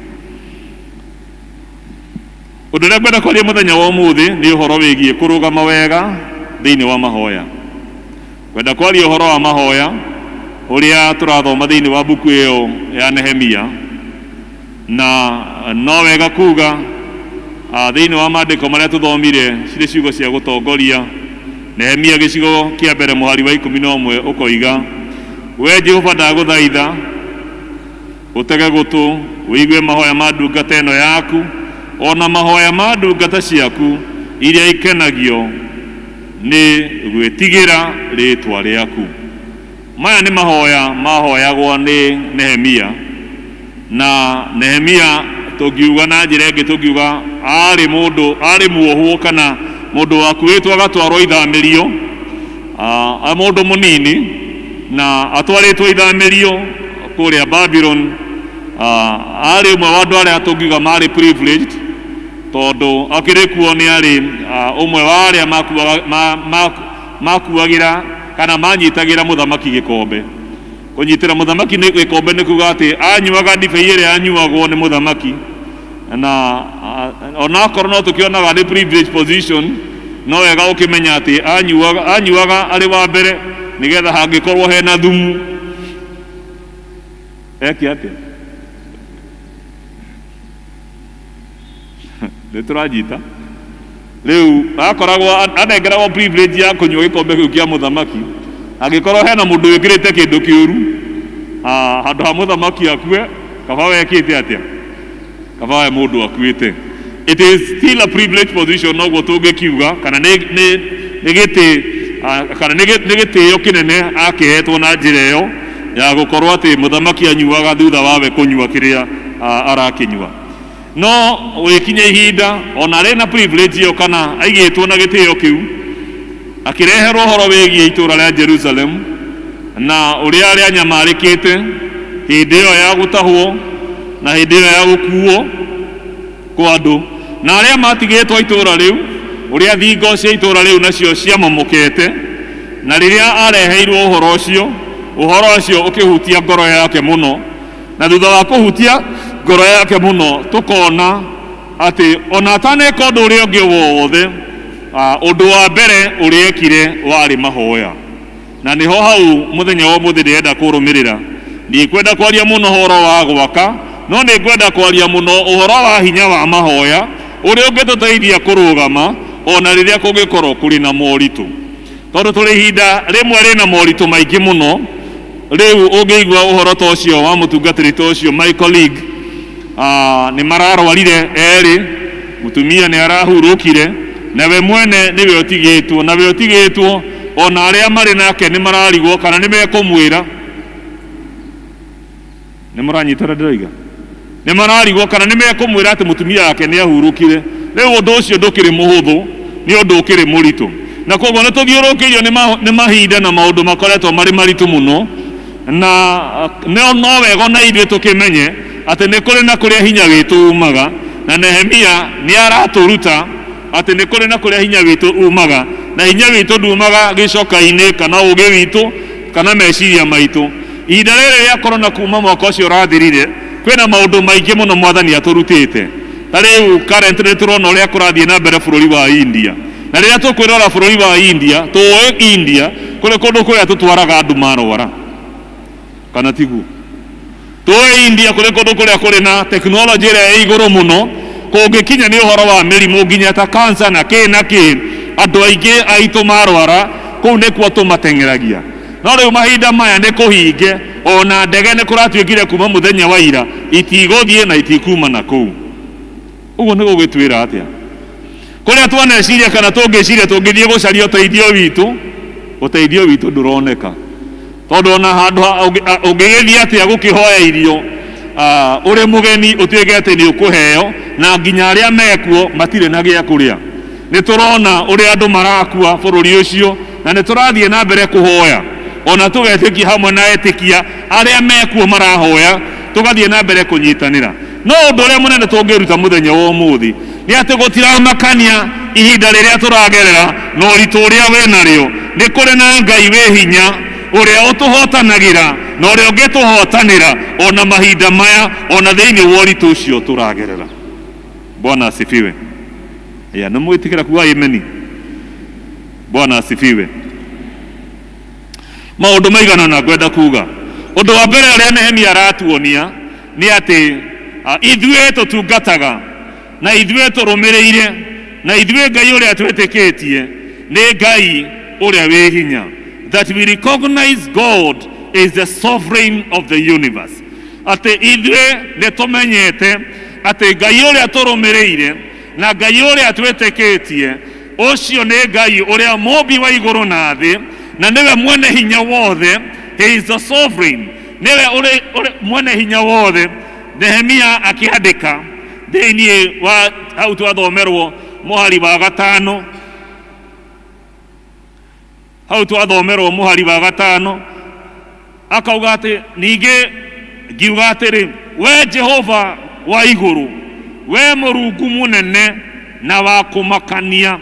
Ũndũ ũrĩa ngwenda kwaria mũthenya wa ũmũthĩ nĩ ũhoro wĩgiĩ kũrũgama wega thĩinĩ wa mahoya. Ngwenda kwaria ũhoro wa mahoya ũrĩa tũrathoma thĩinĩ wa mbuku ĩyo ya Nehemia, na no wega kuga thĩinĩ wa maandĩko marĩa tũthomire cirĩ ciugo cia gũtongoria. Nehemia gĩcigo kĩa mbere mũhari wa 11 ũkoiga, we Jehova ndagũthaitha ũtege gũtũ ũigue mahoya ma ndungata ĩno yaku, ona mahoya ma ndungata ciaku iria ikenagio nĩ gwĩtigĩra rĩĩtwa rĩaku. Maya nĩ mahoya mahoyagwo nĩ Nehemia, na Nehemia tũngiuga na njĩra ĩngĩ tũngiuga arĩ mũndũ, arĩ muohwo kana mũndũ wakuĩtwo agatwarwo ithamĩrio, mũndũ mũnini na atwarĩtwo ithamĩrio kũrĩa Babylon. Arĩ ũmwe wa andũ arĩa tũngiuga marĩ privileged, tondũ akĩrĩ kuo nĩ arĩ ũmwe wa arĩa makuagĩra kana manyitagĩra mũthamaki gĩkombe. Kũnyitĩra mũthamaki nĩ gĩkombe nĩ kuga atĩ anyuaga ndibei ĩrĩa yanyuagwo nĩ mũthamaki, na onakorwo no tũkĩonaga nĩ privileged position, no wega ũkĩmenya atĩ anyuaga arĩ wa mbere nĩgetha hangĩkorwo hena thumu eke atĩa. Nĩ tũranyita rĩu akoragwo anengeragwo privilege ya kũnyua gĩkombe kĩu kĩa mũthamaki. Angĩkorwo hena mũndũ wĩkĩrĩte kĩndũ kĩũru, handũ ha mũthamaki akue, kaba wekĩte atĩa? Kaba we mũndũ akuĩte. It is still a privileged position, noguo tũngĩkiuga, kana nĩ nĩ nĩ gĩtĩ kana nĩ nĩ gĩtĩo kĩnene akĩhetwo na njĩra ĩyo ya gũkorwo atĩ mũthamaki anyuaga thutha wawe kũnyua kĩrĩa arakĩnyua. No gũgĩkinya ihinda ona arĩ na privilege ĩyo kana aigĩtwo na gĩtĩo kĩu, akĩreherwo ũhoro wĩgiĩ itũũra rĩa Jerusalem na ũrĩa rĩanyamarĩkĩte hĩndĩ ĩyo ya gũtahwo na hĩndĩ ĩyo ya gũkuo kwa andũ, na arĩa matigĩtwo itũũra rĩu, ũrĩa thingo cia itũũra rĩu nacio ciamomokete. Na rĩrĩa areheirwo ũhoro ũcio, ũhoro ũcio ũkĩhutia ngoro yake mũno, na thutha wa kũhutia ngoro yake mũno, tũkona atĩ ona ataneka ũndũ ũrĩa ũngĩ wothe, ũndũ wa mbere ũrĩa ekire warĩ mahoya. Na nĩho hau mũthenya wa ũmũthĩ ndĩrenda kũrũmĩrĩra. Ndikwenda kwaria mũno ũhoro wa gwaka, no nĩ ngwenda kwaria mũno ũhoro wa hinya wa mahoya ũrĩa ũngĩtũteithia kũrũgama ona rĩrĩa kũngĩkorwo kũrĩ na moritũ, tondũ tũrĩ ihinda rĩmwe rĩna moritũ maingĩ mũno. Rĩu ũngĩigua ũhoro ta ũcio wa mũtungatĩri ta ũcio, my colleague, nĩ mararwarire erĩ, mũtumia nĩ arahurũkire, na we mwene nĩwe ũtigĩtwo, na we ũtigĩtwo ona arĩa marĩ nake nĩ mararigwo kana nĩ mekũmwĩra. Nĩ mũranyita ũrĩa ndĩroiga? Nĩ mararigwo kana nĩ mekũmwĩra atĩ mũtumia wake nĩ ahurũkire. Rĩu ũndũ ũcio ndũkĩrĩ mũhũthũ, nĩ ũndũ ũkĩrĩ mũritũ, na koguo nĩ tũthiũrũrũkĩirio nĩ mahinda na maũndũ makoretwo marĩ maritũ mũno. Na no wega ona ithuĩ tũkĩmenye atĩ nĩ kũrĩ na kũrĩa hinya witũ umaga, na Nehemia nĩ aratũruta atĩ nĩ kũrĩ na kũrĩa hinya witũ umaga, na hinya witũ ndumaga gĩcoka-inĩ kana ũgĩ witũ kana meciria maitũ. Ihinda rĩrĩ rĩa korona, kuma mwaka ũcio ũrathirire, kwĩna maũndũ maingĩ mũno Mwathani atũrutĩte. Ta rĩu currently nĩ tũrona ũrĩa kũrathiĩ na mbere bũrũri wa India, na rĩrĩa tũkwĩrora bũrũri wa India, tũĩ India kũrĩ kũndũ kũrĩa tũtwaraga andũ marwara, kana tiguo? Tũĩ India kũrĩ kũndũ kũrĩa kũrĩ na tekinoronjĩ ĩrĩa ĩ igũrũ mũno kũngĩkinya nĩ ũhoro wa mĩrimũ nginya ta cancer na kĩ na kĩ. Andũ aingĩ aitũ marwara kũu nĩkuo tũmateng'eragia. No rĩu mahinda maya nĩ kũhinge, ona ndege nĩ kũratuĩkire kuma mũthenya wa ira itigũthiĩ na itikuma na kũu. Ũguo nĩ gũgĩtwĩra atĩa? Kũrĩa twaneciria kana tũngĩciria tũngĩthiĩ gũcaria ũteithio witũ, ũteithio witũ ndũroneka, tondũ ona handũ ũngĩgĩthiĩ atĩa gũkĩhoya irio ũrĩ mũgeni ũtuĩke atĩ nĩ ũkũheo, na nginya arĩa mekuo matirĩ na gĩa kũrĩa. Nĩ tũrona ũrĩa andũ marakua bũrũri ũcio, na nĩ tũrathiĩ na mbere kũhoya, ona tũgetĩkia hamwe na etĩkia arĩa mekuo marahoya, tũgathiĩ na mbere kũnyitanĩra. No ũndũ ũrĩa mũnene tũngĩruta mũthenya wa ũmũthĩ nĩ atĩ gũtiramakania ihinda rĩrĩa tũragerera na ũritũ ũrĩa wĩ narĩo, nĩ kũrĩ na Ngai wĩ hinya ũrĩa ũtũhotanagĩra na ũrĩa ũngĩtũhotanĩra ona mahinda maya, ona thĩinĩ wa ũritũ ũcio tũragerera. Bwana asifiwe. Ya nĩ mwĩtĩkĩra kuga amen? Bwana asifiwe. Maũndũ maigana na ngwenda kuga, ũndũ wa mbere ũrĩa Nehemia aratuonia nĩ atĩ ithuĩ tũtungataga na ithuĩ tũrũmĩrĩire na ithuĩ Ngai ũrĩa twĩtĩkĩtie nĩ Ngai ũrĩa wĩ hinya, that we recognize God is the sovereign of the universe, atĩ ithuĩ nĩ tũmenyete atĩ Ngai ũrĩa tũrũmĩrĩire na Ngai ũrĩa twĩtĩkĩtie ũcio nĩ Ngai ũrĩa mũmbi wa igũrũ na thĩ, na nĩwe mwene hinya wothe. He is the sovereign, nĩwe ũrĩ mwene hinya wothe. Nehemia akĩandĩka thĩinĩ wa hau twathomerwo mũhari wa gatano, hau twathomerwo mũhari wa gatano, akauga atĩ, "Ningĩ ngiuga atĩrĩ, we Jehova wa igũrũ, we Mũrungu mũnene na wa kũmakania,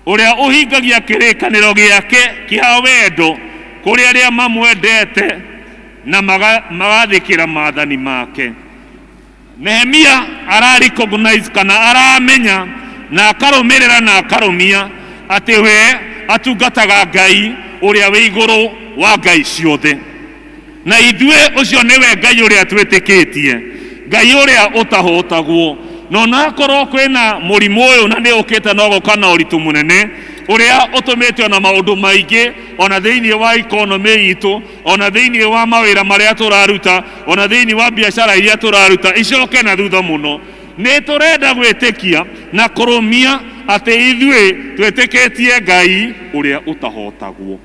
ũrĩa ũhingagia kĩrĩkanĩro gĩake kĩa wendo kũrĩ arĩa mamwendete na magathĩkĩra maathani make." Nehemia ara recognize kana aramenya na akarũmĩrĩra na akarũmia atĩ we atungataga Ngai ũrĩa wĩ igũrũ wa ngai ciothe, na ithuĩ ũcio nĩwe Ngai ũrĩa twĩtĩkĩtie, Ngai ũrĩa ũtahotagwo. Na onakorwo kwĩna mũrimũ ũyũ na nĩ ũkĩte na ũgoka na ũritũ mũnene, Ũrĩa ũtũmĩte ona maũndũ maingĩ ona thĩinĩ wa ikonomĩ itũ, ona thĩinĩ wa mawĩra marĩa tũraruta, ona thĩinĩ wa biacara iria tũraruta icoke na thutha mũno. Nĩ tũrenda gwĩtĩkia na kũrũmia atĩ ithuĩ twĩtĩkĩtie Ngai ũrĩa ũtahotagwo.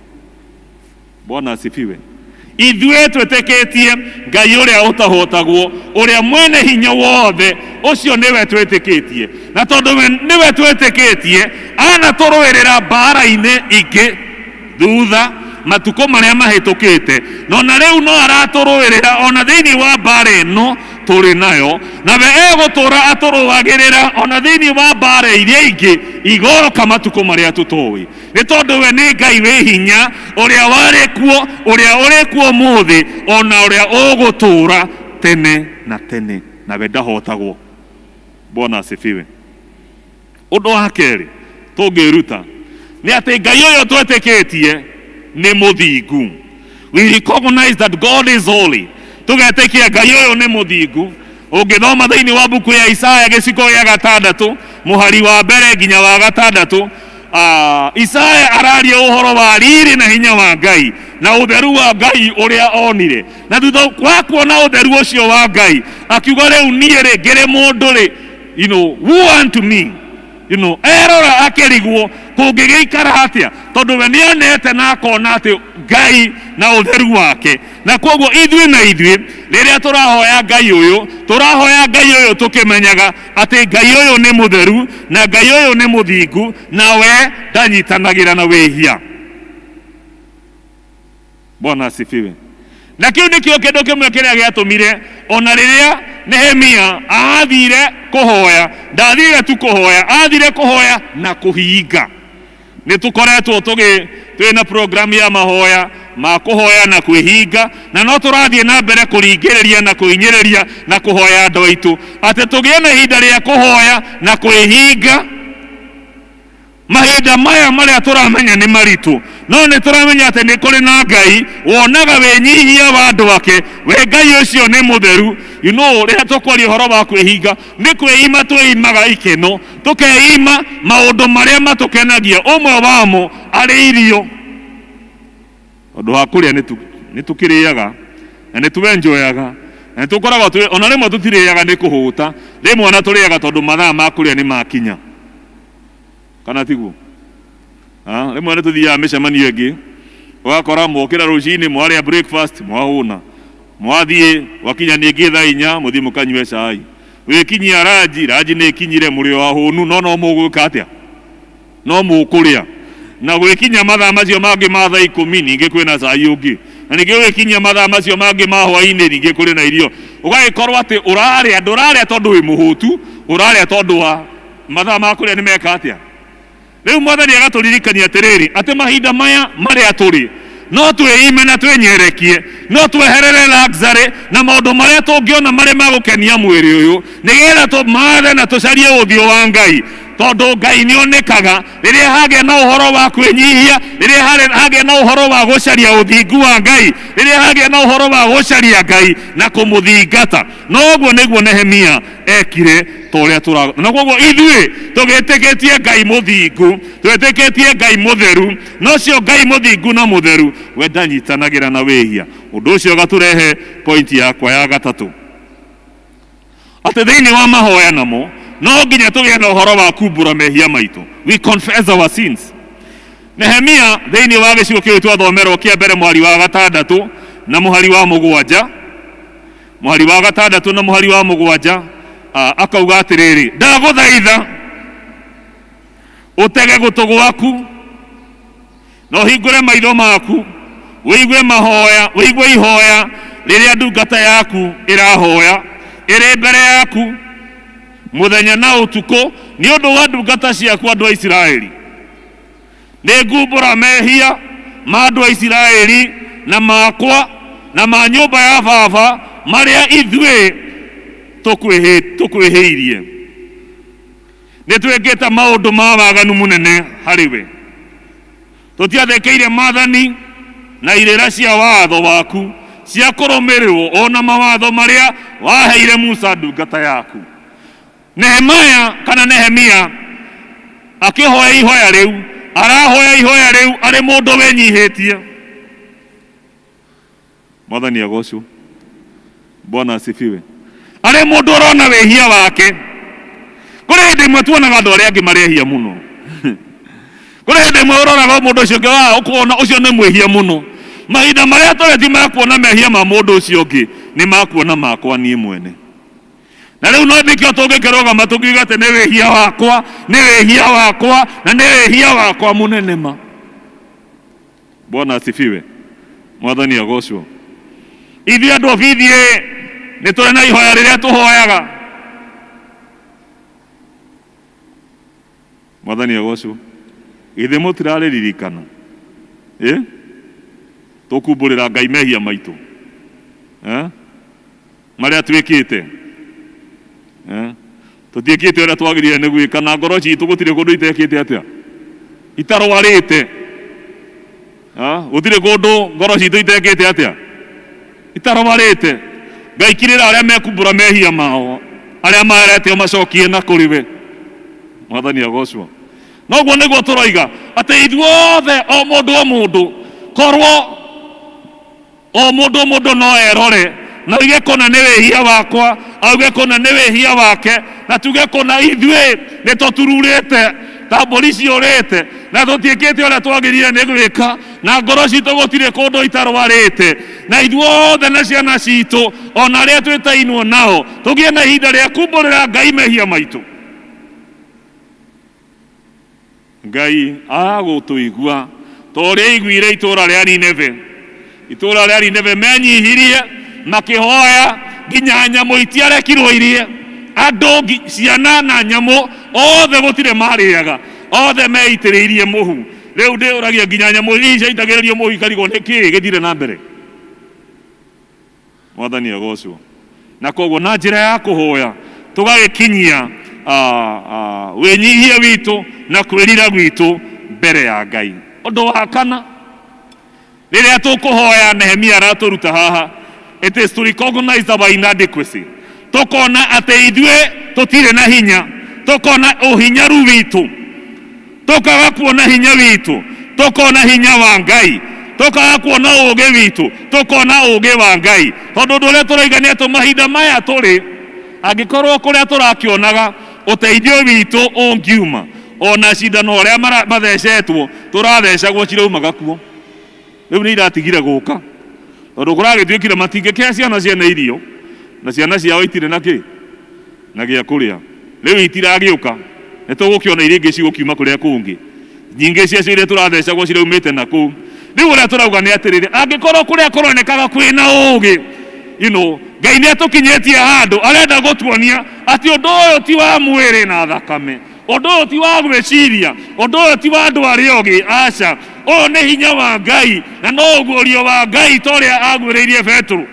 Bwana asifiwe. Ithuĩ twĩtĩkĩtie Ngai ũrĩa ũtahotagwo, ũrĩa mwene hinya wothe, ũcio nĩwe twĩtĩkĩtie. Na tondũ we nĩwe twĩtĩkĩtie, anatũrũĩrĩra mbara-inĩ ingĩ thutha matukũ marĩa mahĩtũkĩte, no na rĩu no aratũrũĩrĩra ona thĩinĩ wa mbara ĩno tũrĩ nayo, na we egũtũra atũrũagĩrĩra ona thĩinĩ wa mbara iria ingĩ igoka matukũ marĩa tũtoĩ. Nĩ tondũ we nĩ Ngai wĩ hinya, ũrĩa warĩ kuo, ũrĩa ũrĩ kuo ũmũthĩ, ona ũrĩa ũgũtũũra tene na tene, nawe ndahotagwo. Bwana asifiwe. Ũndũ wa kerĩ tũngĩruta nĩ atĩ Ngai ũyũ twĩtĩkĩtie nĩ mũthingu. We recognize that God is holy. Tũgetĩkia Ngai ũyũ nĩ mũthingu. Ũngĩthoma thĩinĩ wa mbuku ya Isaya gĩciko gĩa gatandatũ mũhari wa mbere nginya wa gatandatũ, Isaya araria ũhoro wa riri na hinya wa Ngai na ũtheru wa Ngai ũrĩa onire. Na thutha wa kuona ũtheru ũcio wa Ngai akiuga rĩu niĩ rĩ ngĩrĩ mũndũ rĩ, you know, woe unto me, you know, erora akĩrigwo kũngĩgĩikara atĩa, tondũ we nĩonete na akona atĩ Ngai na ũtheru wake. Na koguo ithuĩ na ithuĩ rĩrĩa tũrahoya Ngai ũyũ, tũrahoya Ngai ũyũ tũkĩmenyaga atĩ Ngai ũyũ nĩ mũtheru na Ngai ũyũ nĩ mũthingu, na we ndanyitanagĩra na wĩhia. Bwana asifiwe. Na kĩu nĩkĩo kĩndũ kĩmwe kĩrĩa gĩatũmire ona rĩrĩa Nehemia athire kũhoya, ndathire tu kũhoya, athire kũhoya na kũhinga. Nĩ tũkoretwo twĩna program ya mahoya ma kũhoya na kwĩhinga, na no tũrathiĩ na mbere kũringĩrĩria na kũhinyĩrĩria na kũhoya andũ aitũ atĩ tũgĩe na ihinda rĩa kũhoya na kwĩhinga. Mahinda maya marĩa tũramenya nĩ maritũ, no nĩ tũramenya atĩ nĩ kũrĩ na Ngai wonaga wĩnyihia wa andũ ake. We Ngai ũcio nĩ mũtheru. You know, rĩrĩa tũkwaria ũhoro wa kwĩhinga, nĩ kwĩima twĩimaga ikeno, tũkeima maũndũ marĩa matũkenagia, ũmwe wamo arĩ irio. Ũndũ wa kũrĩa nĩ tũkĩrĩaga na nĩ twenjoyaga na nĩ tũkoragwo twĩ, ona rĩmwe tũtirĩaga nĩ kũhũta, rĩmwe ona tũrĩaga tondũ mathaa ma kũrĩa nĩ makinya, kana tiguo? Rĩmwe nĩ tũthiaga mĩcemanio ĩngĩ ũgakora mwokĩra rũcinĩ mwarĩa breakfast mwahũna, mwathiĩ gwakinya ningĩ thaa inya mũthiĩ mũkanyue cai, wĩkinyia ranji, ranji nĩ ĩkinyire mũrĩ o ahũnu, no no mũgwĩka atĩa? No mũkũrĩa. Na gwĩkinya mathaa macio mangĩ ma thaa ikũmi ningĩ kwĩna cai ũngĩ, na ningĩ gwĩkinyia mathaa macio mangĩ ma hwainĩ ningĩ kũrĩ na irio. Ũgagĩkorwo atĩ ũrarĩa, ndũrarĩa tondũ wĩ mũhũtu, ũrarĩa tondũ wa mathaa ma kũrĩa nĩ meka atĩa. Rĩu Mwathani agatũririkania atĩrĩrĩ, atĩ mahinda maya marĩa tũrĩ no twĩime na twĩnyerekie, no tweherere luxury na maũndũ marĩa tũngĩona marĩ ma gũkenia mwĩrĩ ũyũ, nĩgetha tũmathe na tũcarie ũthiũ wa Ngai, tondũ Ngai nĩonekaga rĩrĩa hagĩa na ũhoro wa kwĩnyihia, rĩrĩa hagĩa na ũhoro wa gũcaria ũthingu wa Ngai, rĩrĩa hagĩa na ũhoro wa gũcaria Ngai na kũmũthingata. No ũguo nĩguo Nehemia ekire, ta ũrĩa tũra, na koguo ithuĩ tũgĩtĩkĩtie Ngai mũthingu, twĩtĩkĩtie Ngai mũtheru, na ũcio Ngai mũthingu na mũtheru we ndanyitanagĩra na wĩhia. Ũndũ ũcio ũgatũrehe point yakwa ya gatatũ, atĩ thĩinĩ wa mahoya namo no nginya tũgĩe na ũhoro wa kumbũra mehia maitũ. We confess our sins. Nehemia thĩinĩ wa gĩcigo kĩu twathomerwo kĩa mbere mũhari wa gatandatũ na mũhari wa mũgwanja, mũhari wa gatandatũ na mũhari wa mũgwanja, akauga atĩrĩrĩ, ndagũthaitha ũtege gũtũ gwaku na ũhingũre maitho maku, ũigue mahoya, ũigue ihoya rĩrĩa ndungata yaku ĩrahoya ĩrĩ mbere yaku mũthenya na ũtukũ, nĩ ũndũ wa ndungata ciaku andũ a Isiraeli. Nĩ ngumbũra mehia ma andũ a Isiraeli na makwa na ma nyũmba ya baba marĩa ithuĩ tũkwĩhĩirie. Nĩ twĩkĩte maũndũ ma waganu mũnene harĩ we. Tũtiathĩkĩire maathani na irĩra cia watho waku cia kũrũmĩrĩrwo, o na mawatho marĩa waheire Musa ndungata yaku. Nehemaya kana Nehemia akĩhoya ihoya rĩu, Arahoya ihoya rĩu arĩ mũndũ wĩnyihĩtie. Mwathani agocwo. Bwana asifiwe. Arĩ mũndũ ũrona wĩhia wake. Kũrĩ hĩndĩ ĩmwe tuonaga andũ arĩa angĩ marĩ ehia mũno. Kũrĩ hĩndĩ ĩmwe ũroraga mũndũ ũcio ũngĩ wa ũkona ũcio nĩ mwĩhia mũno. Mahinda marĩa tũrĩ ti ma kuona mehia ma mũndũ ũcio ũngĩ, nĩ ma kuona makwa niĩ mwene. Na rĩu no nĩkĩo tũngĩkĩrũgama tũkiuga atĩ nĩ wĩhia wakwa, nĩ wĩhia wakwa, na nĩ wĩhia wakwa mũnene ma. Bwana asifiwe. Mwathani agocwo. Ithuĩ andũ a PDA nĩ tũrĩ na ihoya rĩrĩa tũhoyaga. Mwathani agocwo. Githĩ mũtirarĩririkana? Ĩ? Tũkumbũrĩra Ngai mehia maitũ. Eh? Marĩa twĩkĩte. Eh? Tũtiĩkĩte ũrĩa twagĩrĩire nĩ gwĩka na ngoro citũ gũtirĩ kũndũ itekĩte atĩa? Itarwarĩte. Ah, gũtirĩ kũndũ ngoro citũ itekĩte atĩa? Itarwarĩte. Ngai kirĩra arĩa mekumbũra mehia mao, arĩa maretio macokie na kũrĩ we. Mwathani agocwo. Noguo nĩguo tũroiga atĩ ithuothe o mũndũ o mũndũ korwo o mũndũ o mũndũ no erore na oige kũna nĩ wĩhia wakwa, auge kũna nĩ wĩhia wake, na tuge kũna ithuĩ nĩ tũtururĩte ta mbũri ciũrĩte na tũtiĩkĩte ũrĩa twagĩrĩire nĩ gwĩka, na ngoro citũ gũtirĩ kũndũ itarwarĩte, na ithuothe na ciana citũ ona arĩa twĩtainwo nao tũgĩe na ihinda rĩa kumbũrĩra Ngai mehia maitũ. Ngai agũtũigua ta ũrĩa aiguire itũũra rĩa Nineve. Itũũra rĩa Nineve menyihirie makĩhoya nginya nyamũ itiarekirwo irie. Andũ, ciana na nyamũ othe gũtirĩ marĩaga, othe meitĩrĩirie mũhu. Rĩu ndĩũragia nginya nyamũ ici ciaitagĩrĩrio mũhu ikarigwo nĩ kĩĩ gĩthire na mbere. Mwathani agocwo. Na koguo na njĩra ya kũhoya tũgagĩkinyia wĩnyihia witũ na kwĩrira gwitũ mbere ya Ngai. Ũndũ wa kana, rĩrĩa tũkũhoya, Nehemia aratũruta haha, it is to recognize our inadequacy. Tũkona atĩ ithuĩ tũtirĩ na hinya, tũkona ũhinyaru witũ, tũkaga kuona hinya witũ, tũkona hinya wa Ngai, tũkaga kuona ũũgĩ witũ, tũkona ũũgĩ wa Ngai. Tondũ ũndũ ũrĩa tũroiga nĩ atĩ mahinda maya tũrĩ, angĩkorwo kũrĩa tũrakĩonaga ũteithio witũ ũngiuma, ona cindano ũrĩa mathecetwo tũrathecagwo ciraumaga kuo, rĩu nĩ iratigire gũka, tondũ kũragĩtuĩkire matingĩkĩhe ciana ciene irio, na ciana ciao itirĩ na kĩ na gĩa kũrĩa, rĩu itiragĩũka. Nĩ tũgũkĩona iria ingĩ cigũkiuma kũrĩa kũngĩ, nyingĩ ciacio iria tũrathecagwo ciraumĩte na kũu. Rĩu ũrĩa tũrauga nĩ atĩrĩrĩ, angĩkorwo kũrĩa kũronekaga kwĩna ũũgĩ, Ngai nĩ atũkinyĩtie handũ arenda gũtuonia atĩ ũndũ ũyũ ti wa mwĩrĩ na thakame, ũndũ ũyũ ti wa gwĩciria, ũndũ ũyũ ti wa andũ arĩa ogĩ, aca, ũyũ nĩ hinya wa Ngai na no ũguũrio wa Ngai ta ũrĩa aguũrĩirie Petero.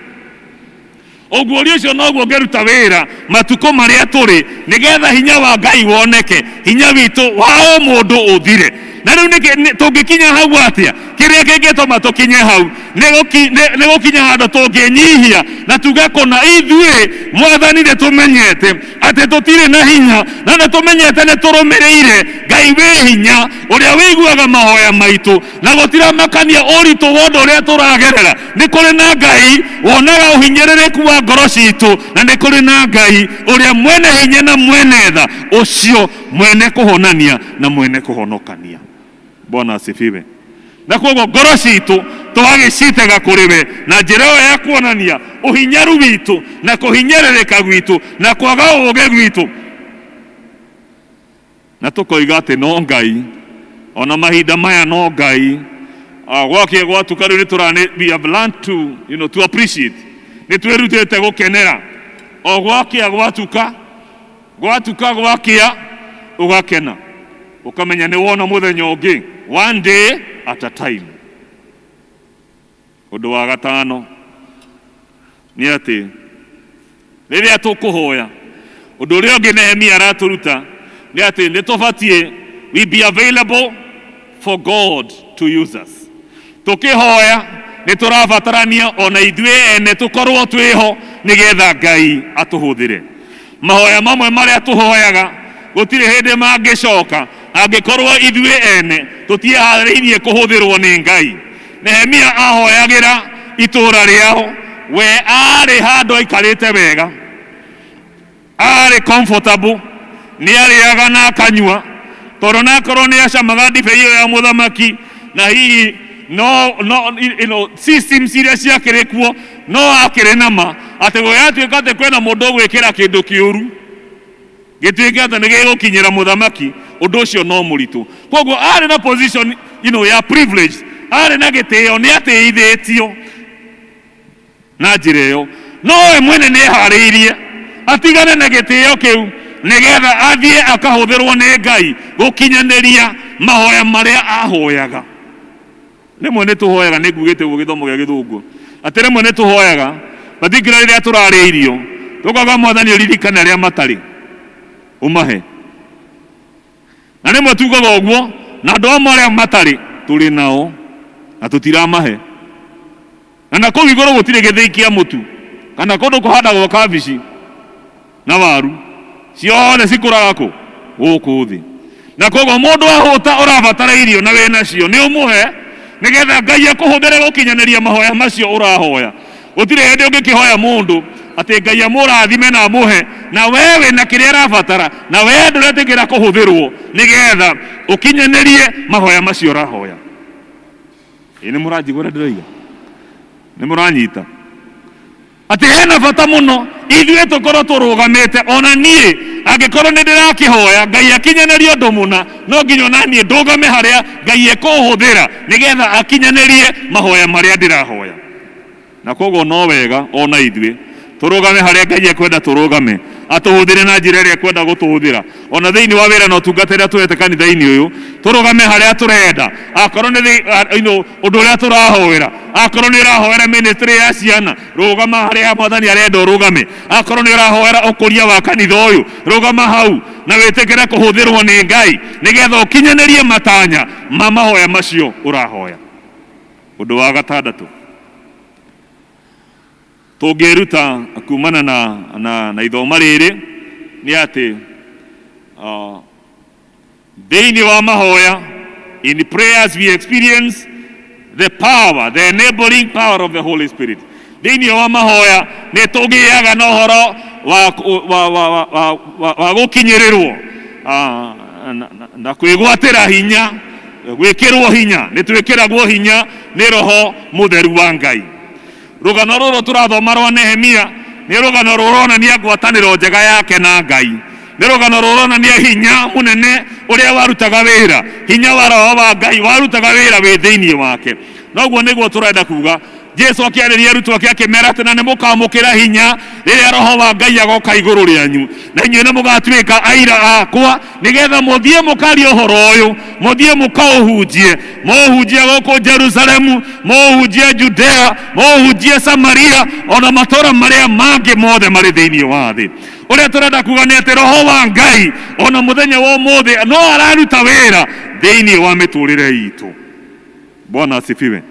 Ũguũrio ũcio noguo ũngĩruta wĩra matukũ marĩa tũrĩ, nĩgetha hinya wa Ngai woneke, hinya witũ wa ũmũndũ ũthire. Na rĩu tũngĩkinya hau atĩa? Kĩrĩa kĩngĩtũma tũkinye hau nĩ gũkinya handũ tũngĩnyihia na tuge kũna ithuĩ Mwathani nĩ tũmenyete atĩ tũtirĩ na hinya, na nĩ tũmenyete nĩ tũrũmĩrĩire Ngai wĩ hinya ũrĩa wĩiguaga mahoya maitũ, na gũtiramakania ũritũ wa ũndũ ũrĩa tũragerera. Nĩ kũrĩ na Ngai wonaga ũhinyĩrĩrĩku wa ngoro citũ, na nĩ kũrĩ na Ngai ũrĩa mwene hinya na mwene tha, ũcio mwene kũhonania na mwene kũhonokania. Bwana asifiwe. Na koguo ngoro citũ tũgagĩcitega kũrĩ we na njĩra ĩyo ya kuonania ũhinyaru witũ na kũhinyĩrĩrĩka gwitũ na kwaga ũũgĩ gwitũ, na tũkoiga atĩ no Ngai, ona mahinda maya no Ngai. Gwakĩa gwatuka rĩu nĩtũrani, we have learned to, you know, to appreciate, nĩ twĩrutĩte gũkenera o gwakĩa gwatuka, gwatuka gwakĩa ũgakena, ũkamenya nĩ wona mũthenya ũngĩ, one day at a time. Ũndũ wa gatano nĩ atĩ rĩrĩa tũkũhoya, ũndũ ũrĩa ũngĩ Nehemia aratũruta nĩ atĩ nĩ tũbatiĩ we be available for God to use us. Tũkĩhoya nĩ tũrabatarania ona ithuĩ ene tũkorwo twĩho nĩgetha Ngai atũhũthĩre. Mahoya mamwe marĩa tũhoyaga gũtirĩ hĩndĩ mangĩcoka, Angĩkorwo ithuĩ ene tũtiĩharĩirie kũhũthĩrwo nĩ Ngai. Nehemia ahoyagĩra itũũra rĩao, we arĩ handũ aikarĩte wega, arĩ comfortable, nĩ arĩaga na akanyua, tondũ nakorwo nĩ acamaga ndibei ĩyo ya mũthamaki, na hihi no no you know, systems iria ciakĩrĩ kuo no akĩrĩ nama atĩ gũgatuĩka atĩ kwĩna mũndũ ũgwĩkĩra kĩndũ kĩũru gĩtuĩke atĩ nĩ gĩgũkinyĩra mũthamaki, ũndũ ũcio no mũritũ. Koguo arĩ na position ya privilege, arĩ na gĩtĩo, nĩ atĩithĩtio na njĩra ĩyo, no we mwene nĩ eharĩirie atigane na gĩtĩo kĩu nĩgetha athiĩ akahũthĩrwo nĩ Ngai gũkinyanĩria mahoya marĩa ahoyaga. Rĩmwe nĩ tũhoyaga, nĩ ngugĩte ũguo gĩthomo gĩa gĩthũngũ, atĩ rĩmwe nĩ tũhoyaga particularly rĩrĩa tũrarĩa irio, tũkauga Mwathani ũririkane arĩa matarĩ ũmahe, na rĩmwe tugaga ũguo na andũ amwe arĩa matarĩ tũrĩ nao na tũtiramahe, na na kũu igũrũ gũtirĩ gĩthĩi kĩa mũtu kana kũndũ kũhandagwo kabici na waru, ciothe cikũraga kũ gũkũ thĩ. Na koguo mũndũ ahũta ũrabatara irio na wĩ nacio nĩ ũmũhe, nĩgetha Ngai akũhũthĩre gũkinyanĩria mahoya macio ũrahoya. Gũtirĩ hĩndĩ ũngĩkĩhoya mũndũ atĩ Ngai amũrathime na amũhe, na we wĩna kĩrĩa arabatara, na we ndũretĩkĩra kũhũthĩrwo nĩgetha ũkinyanĩrie mahoya macio ũrahoya. Ĩ nĩ mũranjigua ũrĩa ndĩroiga? Nĩ mũranyita? Atĩ hena bata mũno ithuĩ tũkorwo tũrũgamĩte. Ona niĩ angĩkorwo nĩ ndĩrakĩhoya Ngai akinyanĩrie ũndũ mũna, no nginya ona niĩ ndũgame harĩa Ngai ekũhũthĩra nĩgetha akinyanĩrie mahoya marĩa ndĩrahoya. Na koguo no wega ona ithuĩ tũrũgame harĩa Ngai ekwenda tũrũgame, atũhũthĩre na njĩra ĩrĩa ekwenda gũtũhũthĩra. Ona thĩinĩ wa wĩra na ũtungata ũrĩa tũhete kanitha-inĩ ũyũ, tũrũgame harĩa tũrenda, akorwo nĩ ũndũ ũrĩa tũrahoera, akorwo nĩ ũrahoera ministry ya ciana, rũgama harĩa Mwathani arenda ũrũgame. Akorwo nĩ ũrahoera ũkũria wa kanitha ũyũ, rũgama hau na wĩtĩkĩre kũhũthĩrwo nĩ Ngai nĩgetha ũkinyanĩrie matanya ma mahoya macio ũrahoya. Ũndũ wa gatandatũ tũngĩruta kumana na, na, na ithoma rĩrĩ nĩ atĩ thĩinĩ wa mahoya, in prayers we experience the power, the enabling power of the Holy Spirit. Thĩinĩ wa mahoya nĩ tũgĩaga na ũhoro wa, wa, wa, wa, wa, wa, wa gũkinyĩrĩrwo na, na, na kwĩgwatĩra hinya, gwĩkĩrwo hinya, nĩ twĩkĩragwo hinya nĩ Roho Mũtheru wa Ngai. Rũgano rũrũ tũrathoma rwa Nehemia nĩ rũgano rũronania ngwatanĩro njega yake na Ngai. Nĩ rũgano rũronania hinya mũnene ũrĩa warutaga wĩra, hinya wa Roho wa Ngai warutaga wĩra wĩ thĩinĩ wake. Noguo nĩguo tũrenda kuga. Jesu akĩarĩria arutwo ake akĩmera atĩ na nĩ mũkamũkĩra hinya rĩrĩa Roho wa Ngai agoka igũrũ rĩanyu, na inyuĩ nĩ mũgatuĩka aira akwa, nĩgetha mũthiĩ mũkarie ũhoro ũyũ, mũthiĩ mũkaũhunjie, mũũhunjie gũkũ Jerusalemu, mũũhunjie Judea, mũũhunjie Samaria, ona matũũra marĩa mangĩ mothe marĩ thĩinĩ wa thĩ. Ũrĩa tũrenda kuga nĩ atĩ Roho wa Ngai ona mũthenya wa ũmũthĩ no araruta wĩra thĩinĩ wa mĩtũrĩre itũ. Bwana asifiwe.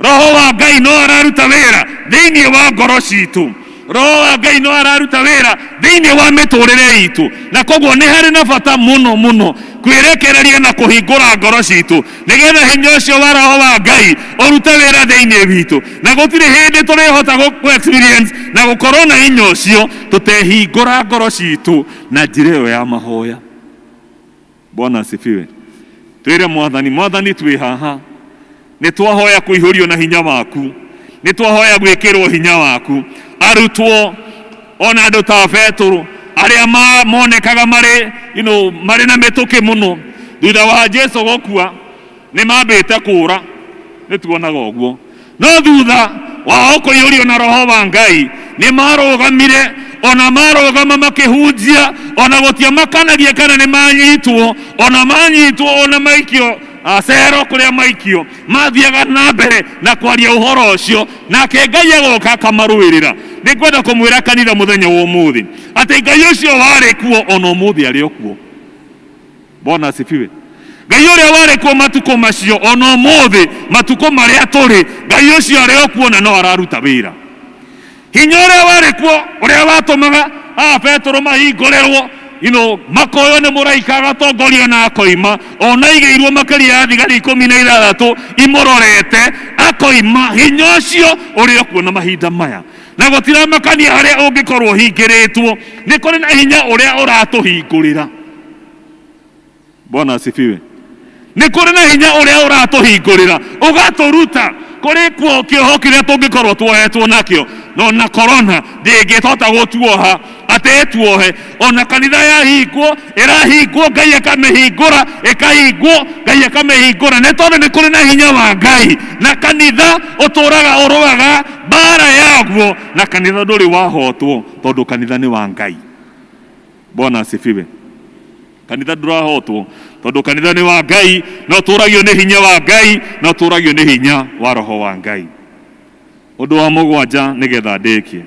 Roho wa Ngai no araruta wĩra thĩinĩ wa ngoro citũ. Roho wa Ngai no araruta wĩra thĩinĩ wa mĩtũrĩre itũ, na koguo nĩ harĩ na bata mũno mũno kwĩrekereria na kũhingũra ngoro citũ nĩgetha hinya ũcio wa Roho wa Ngai ũrute wĩra thĩinĩ witũ. Na gũtirĩ hĩndĩ tũrĩhota gũ experience na gũkorwo na hinya ũcio tũtehingũra ngoro citũ na njĩra ĩyo ya mahoya. Bwana asifiwe. Twĩre Mwathani, Mwathani twĩ haha, nĩ twahoya kũihũrio na hinya waku, nĩ twahoya gwĩkĩrwo hinya waku. Arutwo ona andũ ta Petũrũ arĩa monekaga marĩ, marĩ na mĩtũkĩ mũno, thutha wa Jesu gũkua nĩ mambĩte kũũra, nĩ tuonaga ũguo. No thutha wao kũiyũrio na Roho wa Ngai nĩ marũgamire, ona marũgama makĩhunjia, ona gũtiamakanagia kana nĩ manyitwo, ona manyitwo, ona maikio cero kũrĩa maikio, mathiaga na mbere na kwaria ũhoro ũcio, nake Ngai agoka akamarũĩrĩra. Nĩ ngwenda kũmwĩra kanitha mũthenya wa ũmũthĩ atĩ Ngai ũcio warĩ kuo ona ũmũthĩ arĩ o kuo. Bwana asifiwe. Ngai ũrĩa warĩ kuo matukũ macio ona ũmũthĩ matukũ marĩa tũrĩ, Ngai ũcio arĩ o kuo na no araruta wĩra. Hinya ũrĩa warĩ kuo, ũrĩa watũmaga a Petũrũ mahingũrĩrwo makoywo nĩ mũraika agatongorio na akoima ona aigĩirwo makĩria ya thigari 16 imũrorete akoima hinya ũcio ũrĩ o kuo na mahinda maya na gũtiramakania harĩa ũngĩkorwo ũhingĩrĩtwo nĩ kũrĩ na hinya ũrĩa ũratũhingũrĩra. Bwana asifiwe. Nĩ kũrĩ na hinya ũrĩa ũratũhingũrĩra ũgatũruta kũrĩ kuo kĩoho kĩrĩa tũngĩkorwo tuohetwo nakĩo no na korona ndĩngĩhota gũtuoha atĩ ĩtuohe ona kanitha yahingwo ĩrahingwo Ngai akamĩhingũra ĩkahingwo Ngai akamĩhingũra nĩ tondũ nĩ kũrĩ na hinya wa Ngai na kanitha ũtũraga ũrũaga mbara yaguo na kanitha ndũrĩ wahotwo tondũ kanitha nĩ wa Ngai. Bwana asifiwe. Kanitha ndũrahotwo tondũ kanitha nĩ wa Ngai na ũtũragio nĩ hinya wa Ngai na ũtũragio nĩ hinya wa roho wa Ngai. Ũndũ wa mũgwanja nĩgetha ndĩkie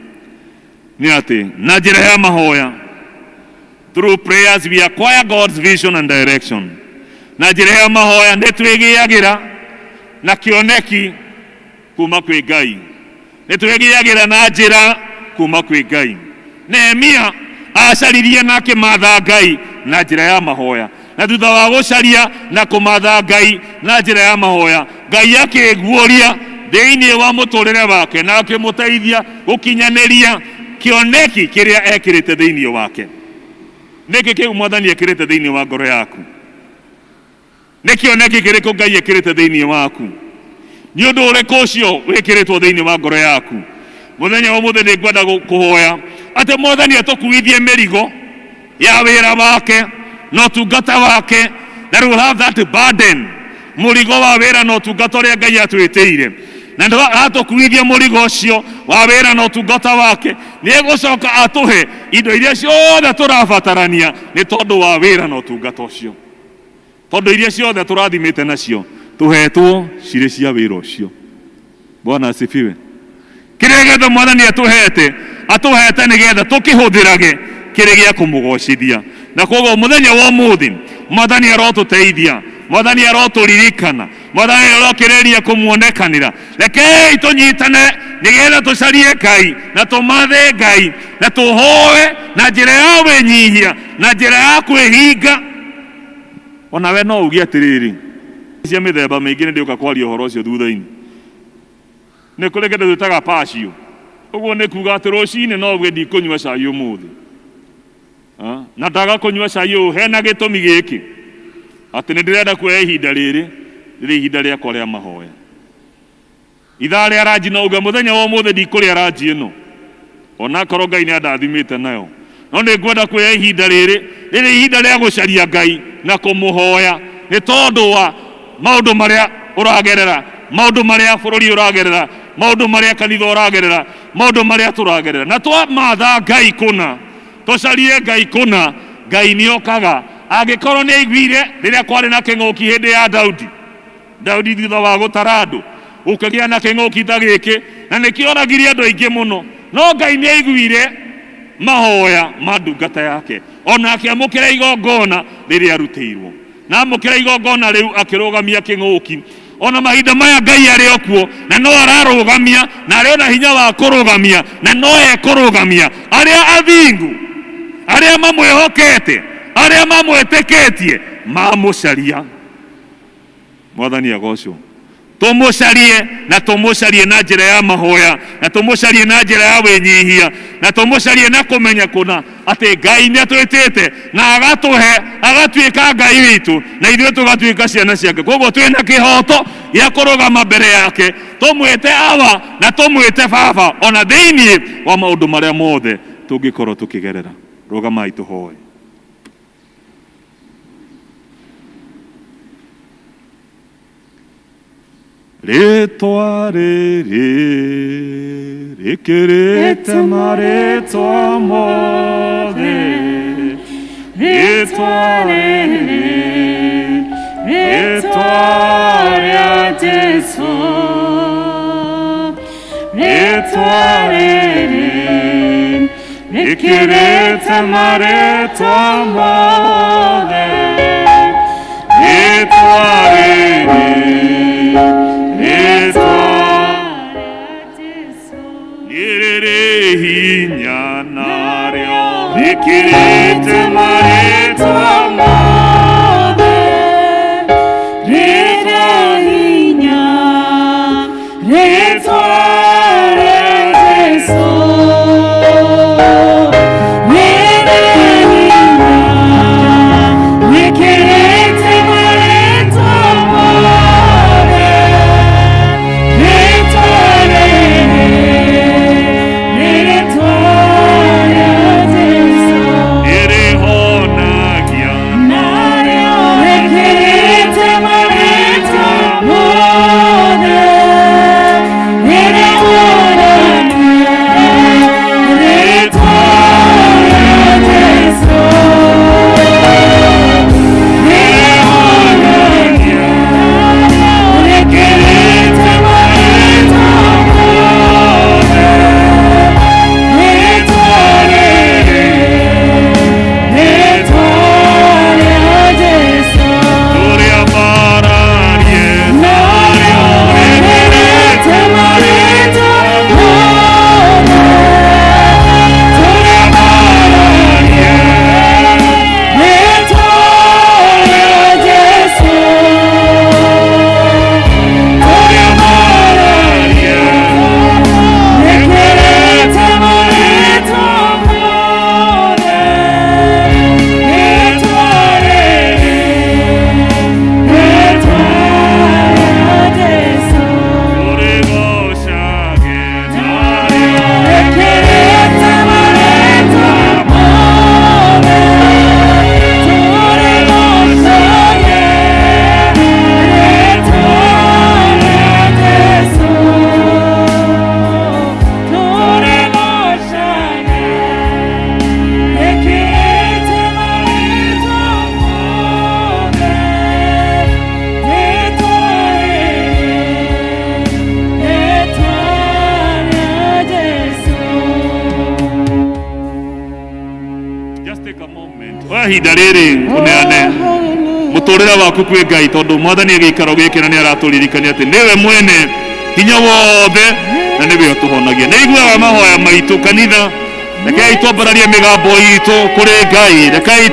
nĩ atĩ na njĩra ya mahoya, through prayers we acquire God's vision and direction. Na njĩra ya mahoya nĩ twĩgĩagĩra na kĩoneki kuma kwĩ Ngai, nĩ twĩgĩagĩra na njĩra kuma kwĩ Ngai. Nehemia acaririe na akĩmatha Ngai na njĩra ya mahoya, na thutha wa gũcaria na kũmatha Ngai na njĩra ya mahoya, Ngai akĩguũria thĩinĩ wa mũtũrĩre wake na akĩmũteithia gũkinyanĩria kĩoneki kĩrĩa ekĩrĩte thĩinĩ wake. Nĩkĩ kĩu Mwathani ekĩrĩte thĩinĩ wa ngoro yaku? Nĩ kĩoneki kĩrĩkũ Ngai ekĩrĩte thĩinĩ waku? Nĩ ũndũ ũrĩkũ ũcio wĩkĩrĩtwo thĩinĩ wa ngoro yaku? Mũthenya wa ũmũthĩ nĩ ngwenda kũhoya atĩ Mwathani atũkuithie mĩrigo ya wĩra wake na ũtungata wake, that we will have that burden, mũrigo wa wĩra na ũtungata ũrĩa Ngai atwĩtĩire, na atũkuithie mũrigo ũcio wa wĩra na ũtungata wake, nĩ egũcoka atũhe indo iria ciothe tũrabatarania nĩ tondũ wa wĩra na ũtungata ũcio, tondũ iria ciothe tũrathimĩte nacio tũhetwo cirĩ cia wĩra ũcio. Bwana asifiwe. Kĩrĩa gĩothe Mwathani atũhete atũhete nĩgetha tũkĩhũthĩrage kĩrĩ gĩa kũmũgocithia. Na koguo mũthenya wa ũmũthĩ Mwathani arotũteithia, Mwathani arotũririkana, Mwathani arokĩrĩria kũmuonekanĩra. Rekei tũnyitane nĩgetha tũcarie Ngai na tũmathe Ngai na tũhoe na njĩra ya wĩnyihia na njĩra ya kwĩhinga. Onawe no uge atĩrĩrĩ, cia mĩthemba mĩingĩ nĩ ndĩũka kwaria ũhoro ũcio thutha-inĩ. Nĩ kũrĩ kĩndũ twĩtaga pacio. Ũguo nĩ kuga atĩ rũcinĩ no uge ndikũnyua cai ũmũthĩ, na ndaga kũnyua cai ũyũ hena gĩtũmi gĩkĩ, atĩ nĩ ndĩrenda kuoya ihinda rĩrĩ rĩrĩ ihinda rĩakwa rĩa mahoya. Ithaa rĩa ranji no uge mũthenya wa ũmũthĩ ndikũrĩa ranji ĩno, onakorwo Ngai nĩ andathimĩte nayo, no nĩ ngwenda kuoya ihinda rĩrĩ rĩrĩ ihinda rĩa gũcaria Ngai na kũmũhoya nĩ tondũ wa maũndũ marĩa ũragerera, maũndũ marĩa bũrũri ũragerera, maũndũ marĩa kanitha ũragerera, maũndũ marĩa tũragerera. Na twamatha Ngai kũna, tũcarie Ngai kũna, Ngai nĩ okaga. Angĩkorwo nĩ aiguire rĩrĩa kwarĩ na kĩng'ũki hĩndĩ ya Daudi, Daudi thutha wa gũtara andũ gũkĩgĩa na kĩng'ũki ta gĩkĩ, na nĩkĩoragire andũ aingĩ mũno, no Ngai nĩ aiguire mahoya ma ndungata yake, ona akĩamũkĩra igongona rĩrĩa arutĩirwo. Na amũkĩra igongona rĩu akĩrũgamia kĩng'ũki. Ona mahinda maya Ngai arĩ o kuo na no ararũgamia, na arĩ ona hinya wa kũrũgamia, na no ekũrũgamia arĩa athingu, arĩa mamwĩhokete, arĩa mamwĩtĩkĩtie, mamũcaria. Mwathani agocwo. Tũmũcarie na tũmũcarie na njĩra ya mahoya, na tũmũcarie na njĩra ya wĩnyihia, na tũmũcarie na kũmenya kũna atĩ Ngai nĩ atwĩtĩte na agatũhe, agatuĩka Ngai witũ na ithuĩ tũgatuĩka ciana ciake. Koguo twĩna kĩhoto gĩa kũrũgama mbere yake tũmwĩte Awa na tũmwĩte Baba, ona thĩinĩ wa maũndũ marĩa mothe tũngĩkorwo tũkĩgerera. Rũgamai tũhoe. Rĩtwa rĩrĩ rĩkĩrĩte marĩtwa mothe, rĩtwa rĩrĩ, rĩtwa rĩa Jesũ, rĩtwa rĩrĩ rĩkĩrĩte marĩtwa mothe, rĩtwa rĩrĩ, rĩtwa rĩrĩ hinya narĩo. Rĩkĩrĩte marĩtwa mothe, rĩna hinya, rĩtwa rĩa Jesũ. Rĩna hinya, rĩkĩrĩte marĩtwa mothe, rĩtwa rĩrĩ, rĩtwa rĩa Jesũ. Nĩrĩhonagia. Rĩkĩrĩte marĩtwa mothe, rĩrĩhonagia, rĩtwa rĩa Jesũ. Rĩrĩhonagia, rĩkĩrĩte marĩtwa mothe, rĩtwa rĩrĩ, rĩtwa rĩa Jesũ. Tũrĩambararie. Rĩkĩrĩte marĩtwa mothe, tũrĩambararie, rĩtwa rĩa Jesũ. Tũrĩambararie, rĩkĩrĩte marĩtwa mothe, rĩtwa rĩrĩ, rĩtwa rĩa Jesũ. Tũrĩgocage narĩo. Rĩkĩrĩte marĩtwa mothe, tũrĩgocage, rĩtwa rĩa Jesũ. Tũrĩgocage, rĩkĩrĩte marĩtwa mothe, rĩtwa rĩrĩ, rĩtwa rĩa Jesũ. Just take a moment. Oya ihinda rĩrĩ ũneane mũtũrĩre waku kwĩ Ngai, tondũ Mwathani gĩikaro gĩkĩ na nĩ aratũririkania atĩ nĩwe mwene hinya wothe na nĩwe ũtũhonagia. Nĩ aiguaga mahoya maitũ. Kanitha, rekei twambararie mĩgambo itũ kũrĩ Ngai, rekei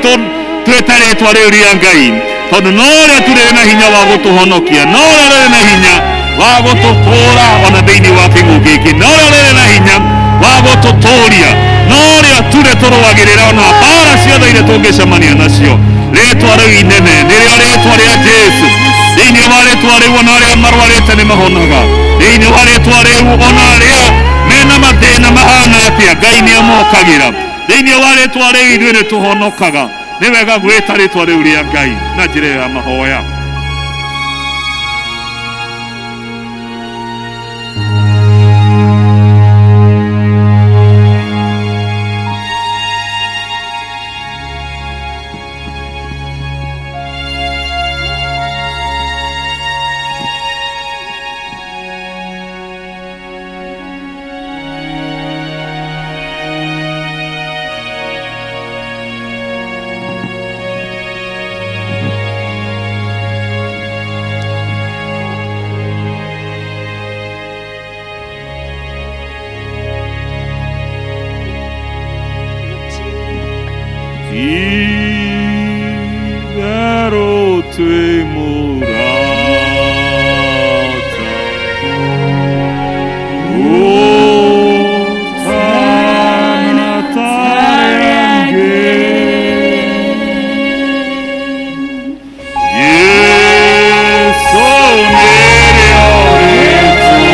twĩte rĩtwa rĩu rĩa Ngai, tondũ no rĩo tu rĩrĩ na hinya wa gũtũhonokia, no rĩo rĩrĩ na hinya wa gũtũkũra ona thĩinĩ wa kĩng'ũki gĩkĩ, no rĩo rĩrĩ na hinya wa gũtũtũria, no rĩo tu rĩtũrũagĩrĩra ona mbara ciothe iria tũngĩcemania nacio. Rĩtwa rĩu inene nĩrĩo rĩtwa rĩa Jesu. Thĩinĩ wa rĩtwa rĩu ona arĩa marwarĩte nĩ mahonaga. Thĩinĩ wa rĩtwa rĩu ona arĩa mena mathĩna mahana atĩa, Ngai nĩ amokagĩra. Thĩinĩ wa rĩtwa rĩu ithuĩ nĩ tũhonokaga. Nĩ wega gwĩta rĩtwa rĩu rĩa Ngai na njĩra ĩyo ya mahoya. Itherũ twĩ mũrata ũtana tarĩa angĩ. Jesũ nĩrĩo rĩtwa.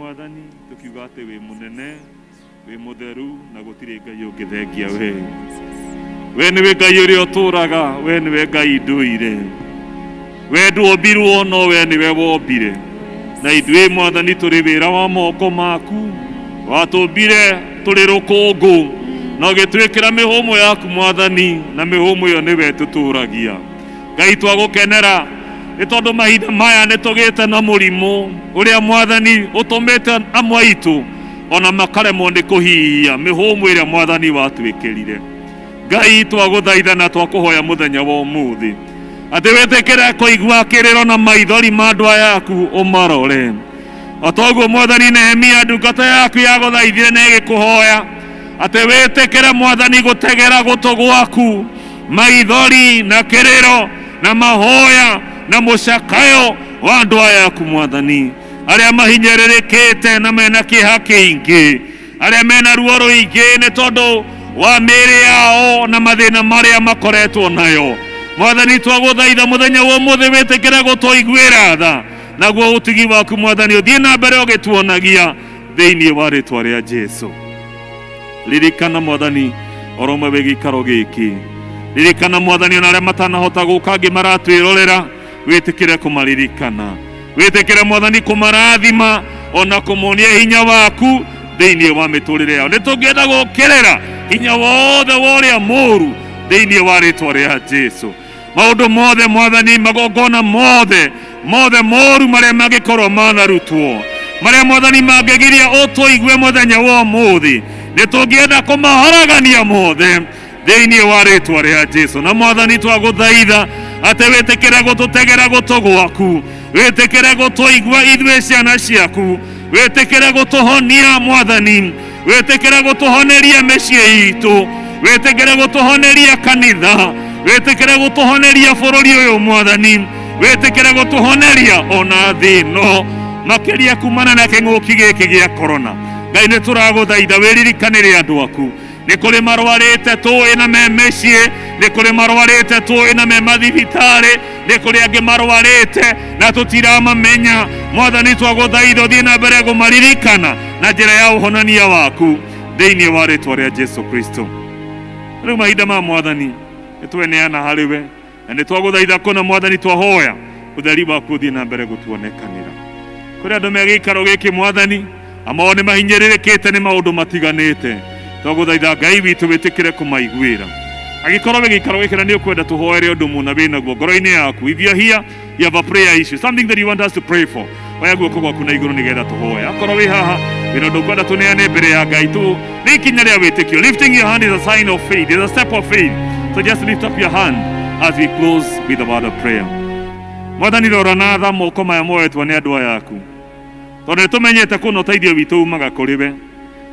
Mwathani tũkiuga atĩ wĩ mũnene, wĩ mũtheru na gũtirĩ Ngai ũngĩthengia we. We nĩwe Ngai ũrĩa ũtũũraga, we nĩwe Ngai ndũire. We ndwombirwo no we nĩwe wombire. Na ithuĩ Mwathani tũrĩ wĩra wa moko maku. Watũmbire tũrĩ rũkũngũ na ũgĩtwĩkĩra mĩhũmũ yaku Mwathani, na mĩhũmũ ĩyo nĩwe tũtũragia. Ngai twagũkenera nĩ tondũ mahinda maya nĩ tũgĩte na mũrimũ ũrĩa Mwathani ũtũmĩte amwe aitũ ona makaremwo nĩ kũhihia mĩhũmũ ĩrĩa Mwathani watwĩkĩrire. Ngai twagũthaitha na twakũhoya mũthenya wa ũmũthĩ atĩ wĩtĩkĩre kũigua kĩrĩro na maithori ma andũ aya aku ũmarore. O toguo Mwathani Nehemia ndungata yaku yagũthaithire na ĩgĩkũhoya atĩ wĩtĩkĩre Mwathani gũtegera gũtũ gwaku maithori na kĩrĩro na mahoya na mũcakayo wa andũ aya aku Mwathani, arĩa mahinyĩrĩrĩkĩte na mena kĩeha kĩingĩ, arĩa mena ruo rũingĩ nĩ tondũ wa mĩĩrĩ yao na mathĩna marĩa makoretwo nayo. Mwathani twagũthaitha mũthenya wa ũmũthĩ wĩtĩkĩre gũtũiguĩra tha, naguo ũtugi waku Mwathani ũthiĩ na mbere ũgĩtuonagia thĩinĩ wa rĩtwa rĩa Jesu. Ririkana Mwathani oro ũmwe wĩ gĩikaro gĩkĩ, ririkana Mwathani ona arĩa matanahota gũka angĩ maratwĩrorera, wĩtĩkĩre kũmaririkana, wĩtĩkĩre Mwathani kũmarathima ona kũmonia hinya waku thĩinĩ wa mĩtũrĩre yao. Nĩ tũngĩenda gũkĩrĩra hinya wothe wa ũrĩa mũũru thĩinĩ wa rĩtwa rĩa Jesu. Maũndũ mothe Mwathani, magongona mothe mothe moru marĩa mangĩkorwo manarutwo, marĩa Mwathani mangĩgiria ũtũigue mũthenya wa ũmũthĩ, nĩ tũngĩenda kũmaharagania mothe thĩinĩ wa rĩtwa rĩa Jesu. Na Mwathani twagũthaitha atĩ wĩtĩkĩre gũtũtegera gũtũ gwaku, wĩtĩkĩre gũtũigua ithuĩ ciana ciaku, wĩtĩkĩre gũtũhonia Mwathani, wĩtĩkĩre gũtũhoneria mĩciĩ itũ, wĩtĩkĩre gũtũhoneria kanitha, wĩtĩkĩre gũtũhoneria bũrũri ũyũ Mwathani, wĩtĩkĩre gũtũhoneria ona thĩ ĩno makĩria kumana na kĩng'ũki gĩkĩ gĩa korona. Ngai nĩ tũragũthaitha wĩririkanĩre andũ aku. Nĩ kũrĩ marwarĩte tũĩ na me mĩciĩ, nĩ kũrĩ marwarĩte tũĩ na me mathibitarĩ, nĩ kũrĩ angĩ marwarĩte na tũtiramamenya. Mwathani twagũthaitha ũthiĩ na mbere kũmaririkana na njĩra ya ũhonania waku thĩinĩ wa rĩtwa rĩa Jesu Kristo. Rĩu mahinda ma Mwathani nĩ tweneana harĩ we na nĩ twagũthaitha kũna Mwathani, twahoya ũtheri waku ũthiĩ na mbere gũtuonekanĩra. Kũrĩ andũ me gĩikaro gĩkĩ Mwathani, amao nĩ mahinyĩrĩrĩkĩte nĩ maũndũ matiganĩte, twagũthaitha Ngai witũ wĩtĩkĩre kũmaiguĩra. Angĩkorwo wĩ gĩikaro gĩkĩ na nĩ ũkwenda tũhoere ũndũ mũna wĩnaguo ngoro-inĩ yaku, if you are here, you have a prayer issue, something that you want us to pray for, oya guoko gwaku na igũrũ nĩgetha tũhoe. Akorwo wĩ haha wĩna ũndũ ũkwenda tũneane mbere ya Ngai tu, nĩ ikinya rĩa wĩtĩkio. Lifting your hand is a sign of faith, is a step of faith. So just lift up your hand as we close with the word of prayer. Mwathani rora na tha moko maya moetwo nĩ andũ aya aku, tondũ nĩ tũmenyete kũna ũteithio witũ umaga kũrĩ we.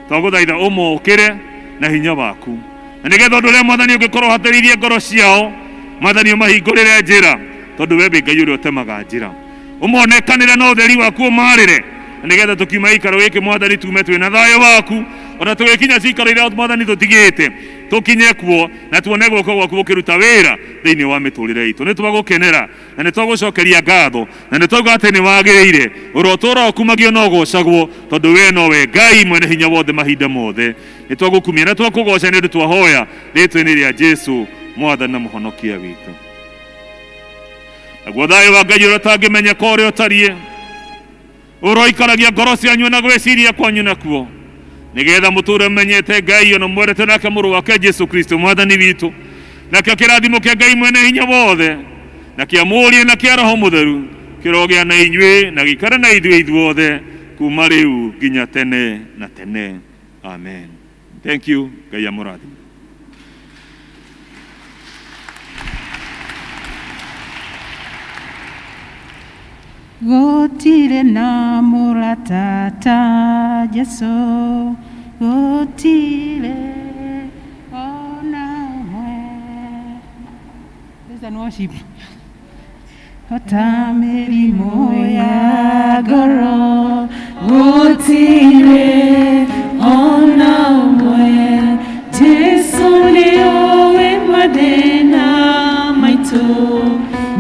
Twagũthaitha ũmokĩre na hinya waku, na nĩgetha ũndũ ũrĩa Mwathani ũngĩkorwo ũhatĩrĩirie ngoro ciao, Mwathani ũmahingũrĩre njĩra, tondũ we wĩ Ngai ũrĩa ũtemaga njĩra. Ũmonekanĩre na ũtheri waku ũmarĩre, na nĩgetha tũkiuma gĩikaro gĩkĩ Mwathani tume twĩna thayũ waku, ona tũgĩkinya cikaro iria Mwathani tũtigĩte tũkinye kuo na tuone guoko gwaku gũkĩruta wĩra thĩinĩ wa mĩtũrĩre itũ. Nĩ twagũkenera na nĩ twagũcokeria ngatho na nĩ twauga atĩ nĩ wagĩrĩire ũrotũra ũkumagio na ũgocagwo, tondũ we nowe Ngai mwene hinya wothe mahinda mothe. Nĩ twagũkumia na twakũgoca nĩ ũndũ twahoya rĩtwa-inĩ rĩa Jesu Mwathani na Mũhonokia witũ. Naguo thayũ wa Ngai ũrĩa ũtangĩmenyeka ũrĩa ũtariĩ ũroikaragia ngoro cianyu na gwĩciria kwanyu nakuo, nĩgetha mũtũre menyete Ngai ona mwerete nake mũrũ wake Jesu Kristo Mwathani witũ. Nakĩo kĩrathimo kĩa Ngai mwene hinya wothe na kĩa Mũriũ na kĩa Roho Mũtheru kĩrogĩa na inyuĩ na gĩikare na ithuĩ ithuothe kuma rĩu nginya tene na tene. Amen. Thank you. Ngai amũrathime. Gũtirĩ na mũrata ta Jesu, gũtirĩ ona ũmwe. Praise and worship. Ota mĩrimũ ya ngoro, gũtirĩ ona ũmwe. Jesu nĩoĩ mathĩna maitũ,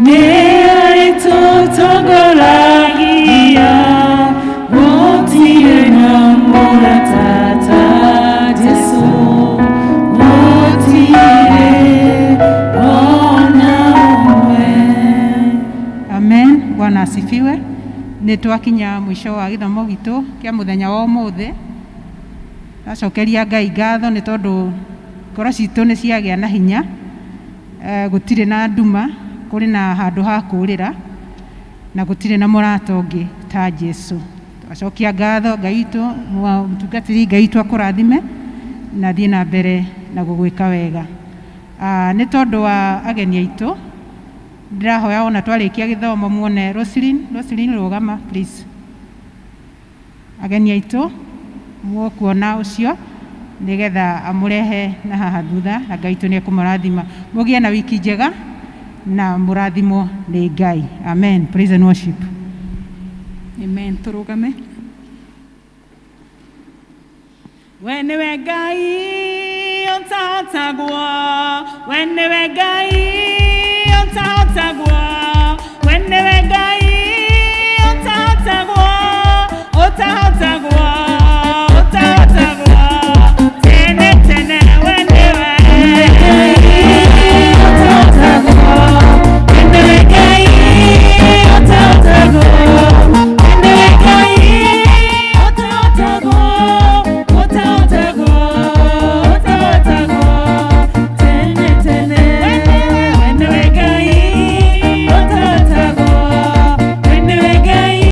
nĩ arĩtũtongoragia, gũtirĩ Nĩ twakinya mũico wa gĩthomo gitũ kĩa mũthenya wa ũmũthĩ. Ndacokeria Ngai ngatho nĩ tondũ ngoro citũ nĩ ciagĩa na hinya. Gũtirĩ na nduma, kũrĩ na handũ ha kũũrĩra na gũtirĩ na mũrata ũngĩ ta Jesu. Twacokia ngatho Ngai witũ, mũtungatĩri Ngai witũ akũrathime na thiĩ na mbere na gũgwĩka wega. Nĩ tondũ wa ageni aitũ, ndĩrahoya ona twarĩkia gĩthomo muone Roslyn, Roslyn rũgama please. Ageni aitũ mũkuona ũcio nĩgetha amũrehe na haha thutha na Ngai witũ nĩ ekũmũrathima. Mũgĩe na wiki njega na mũrathimwo nĩ Ngai. Amen. Praise and worship. Amen. Tũrũgame. We nĩwe Ngai ũtatagwo, we nĩwe Ngai.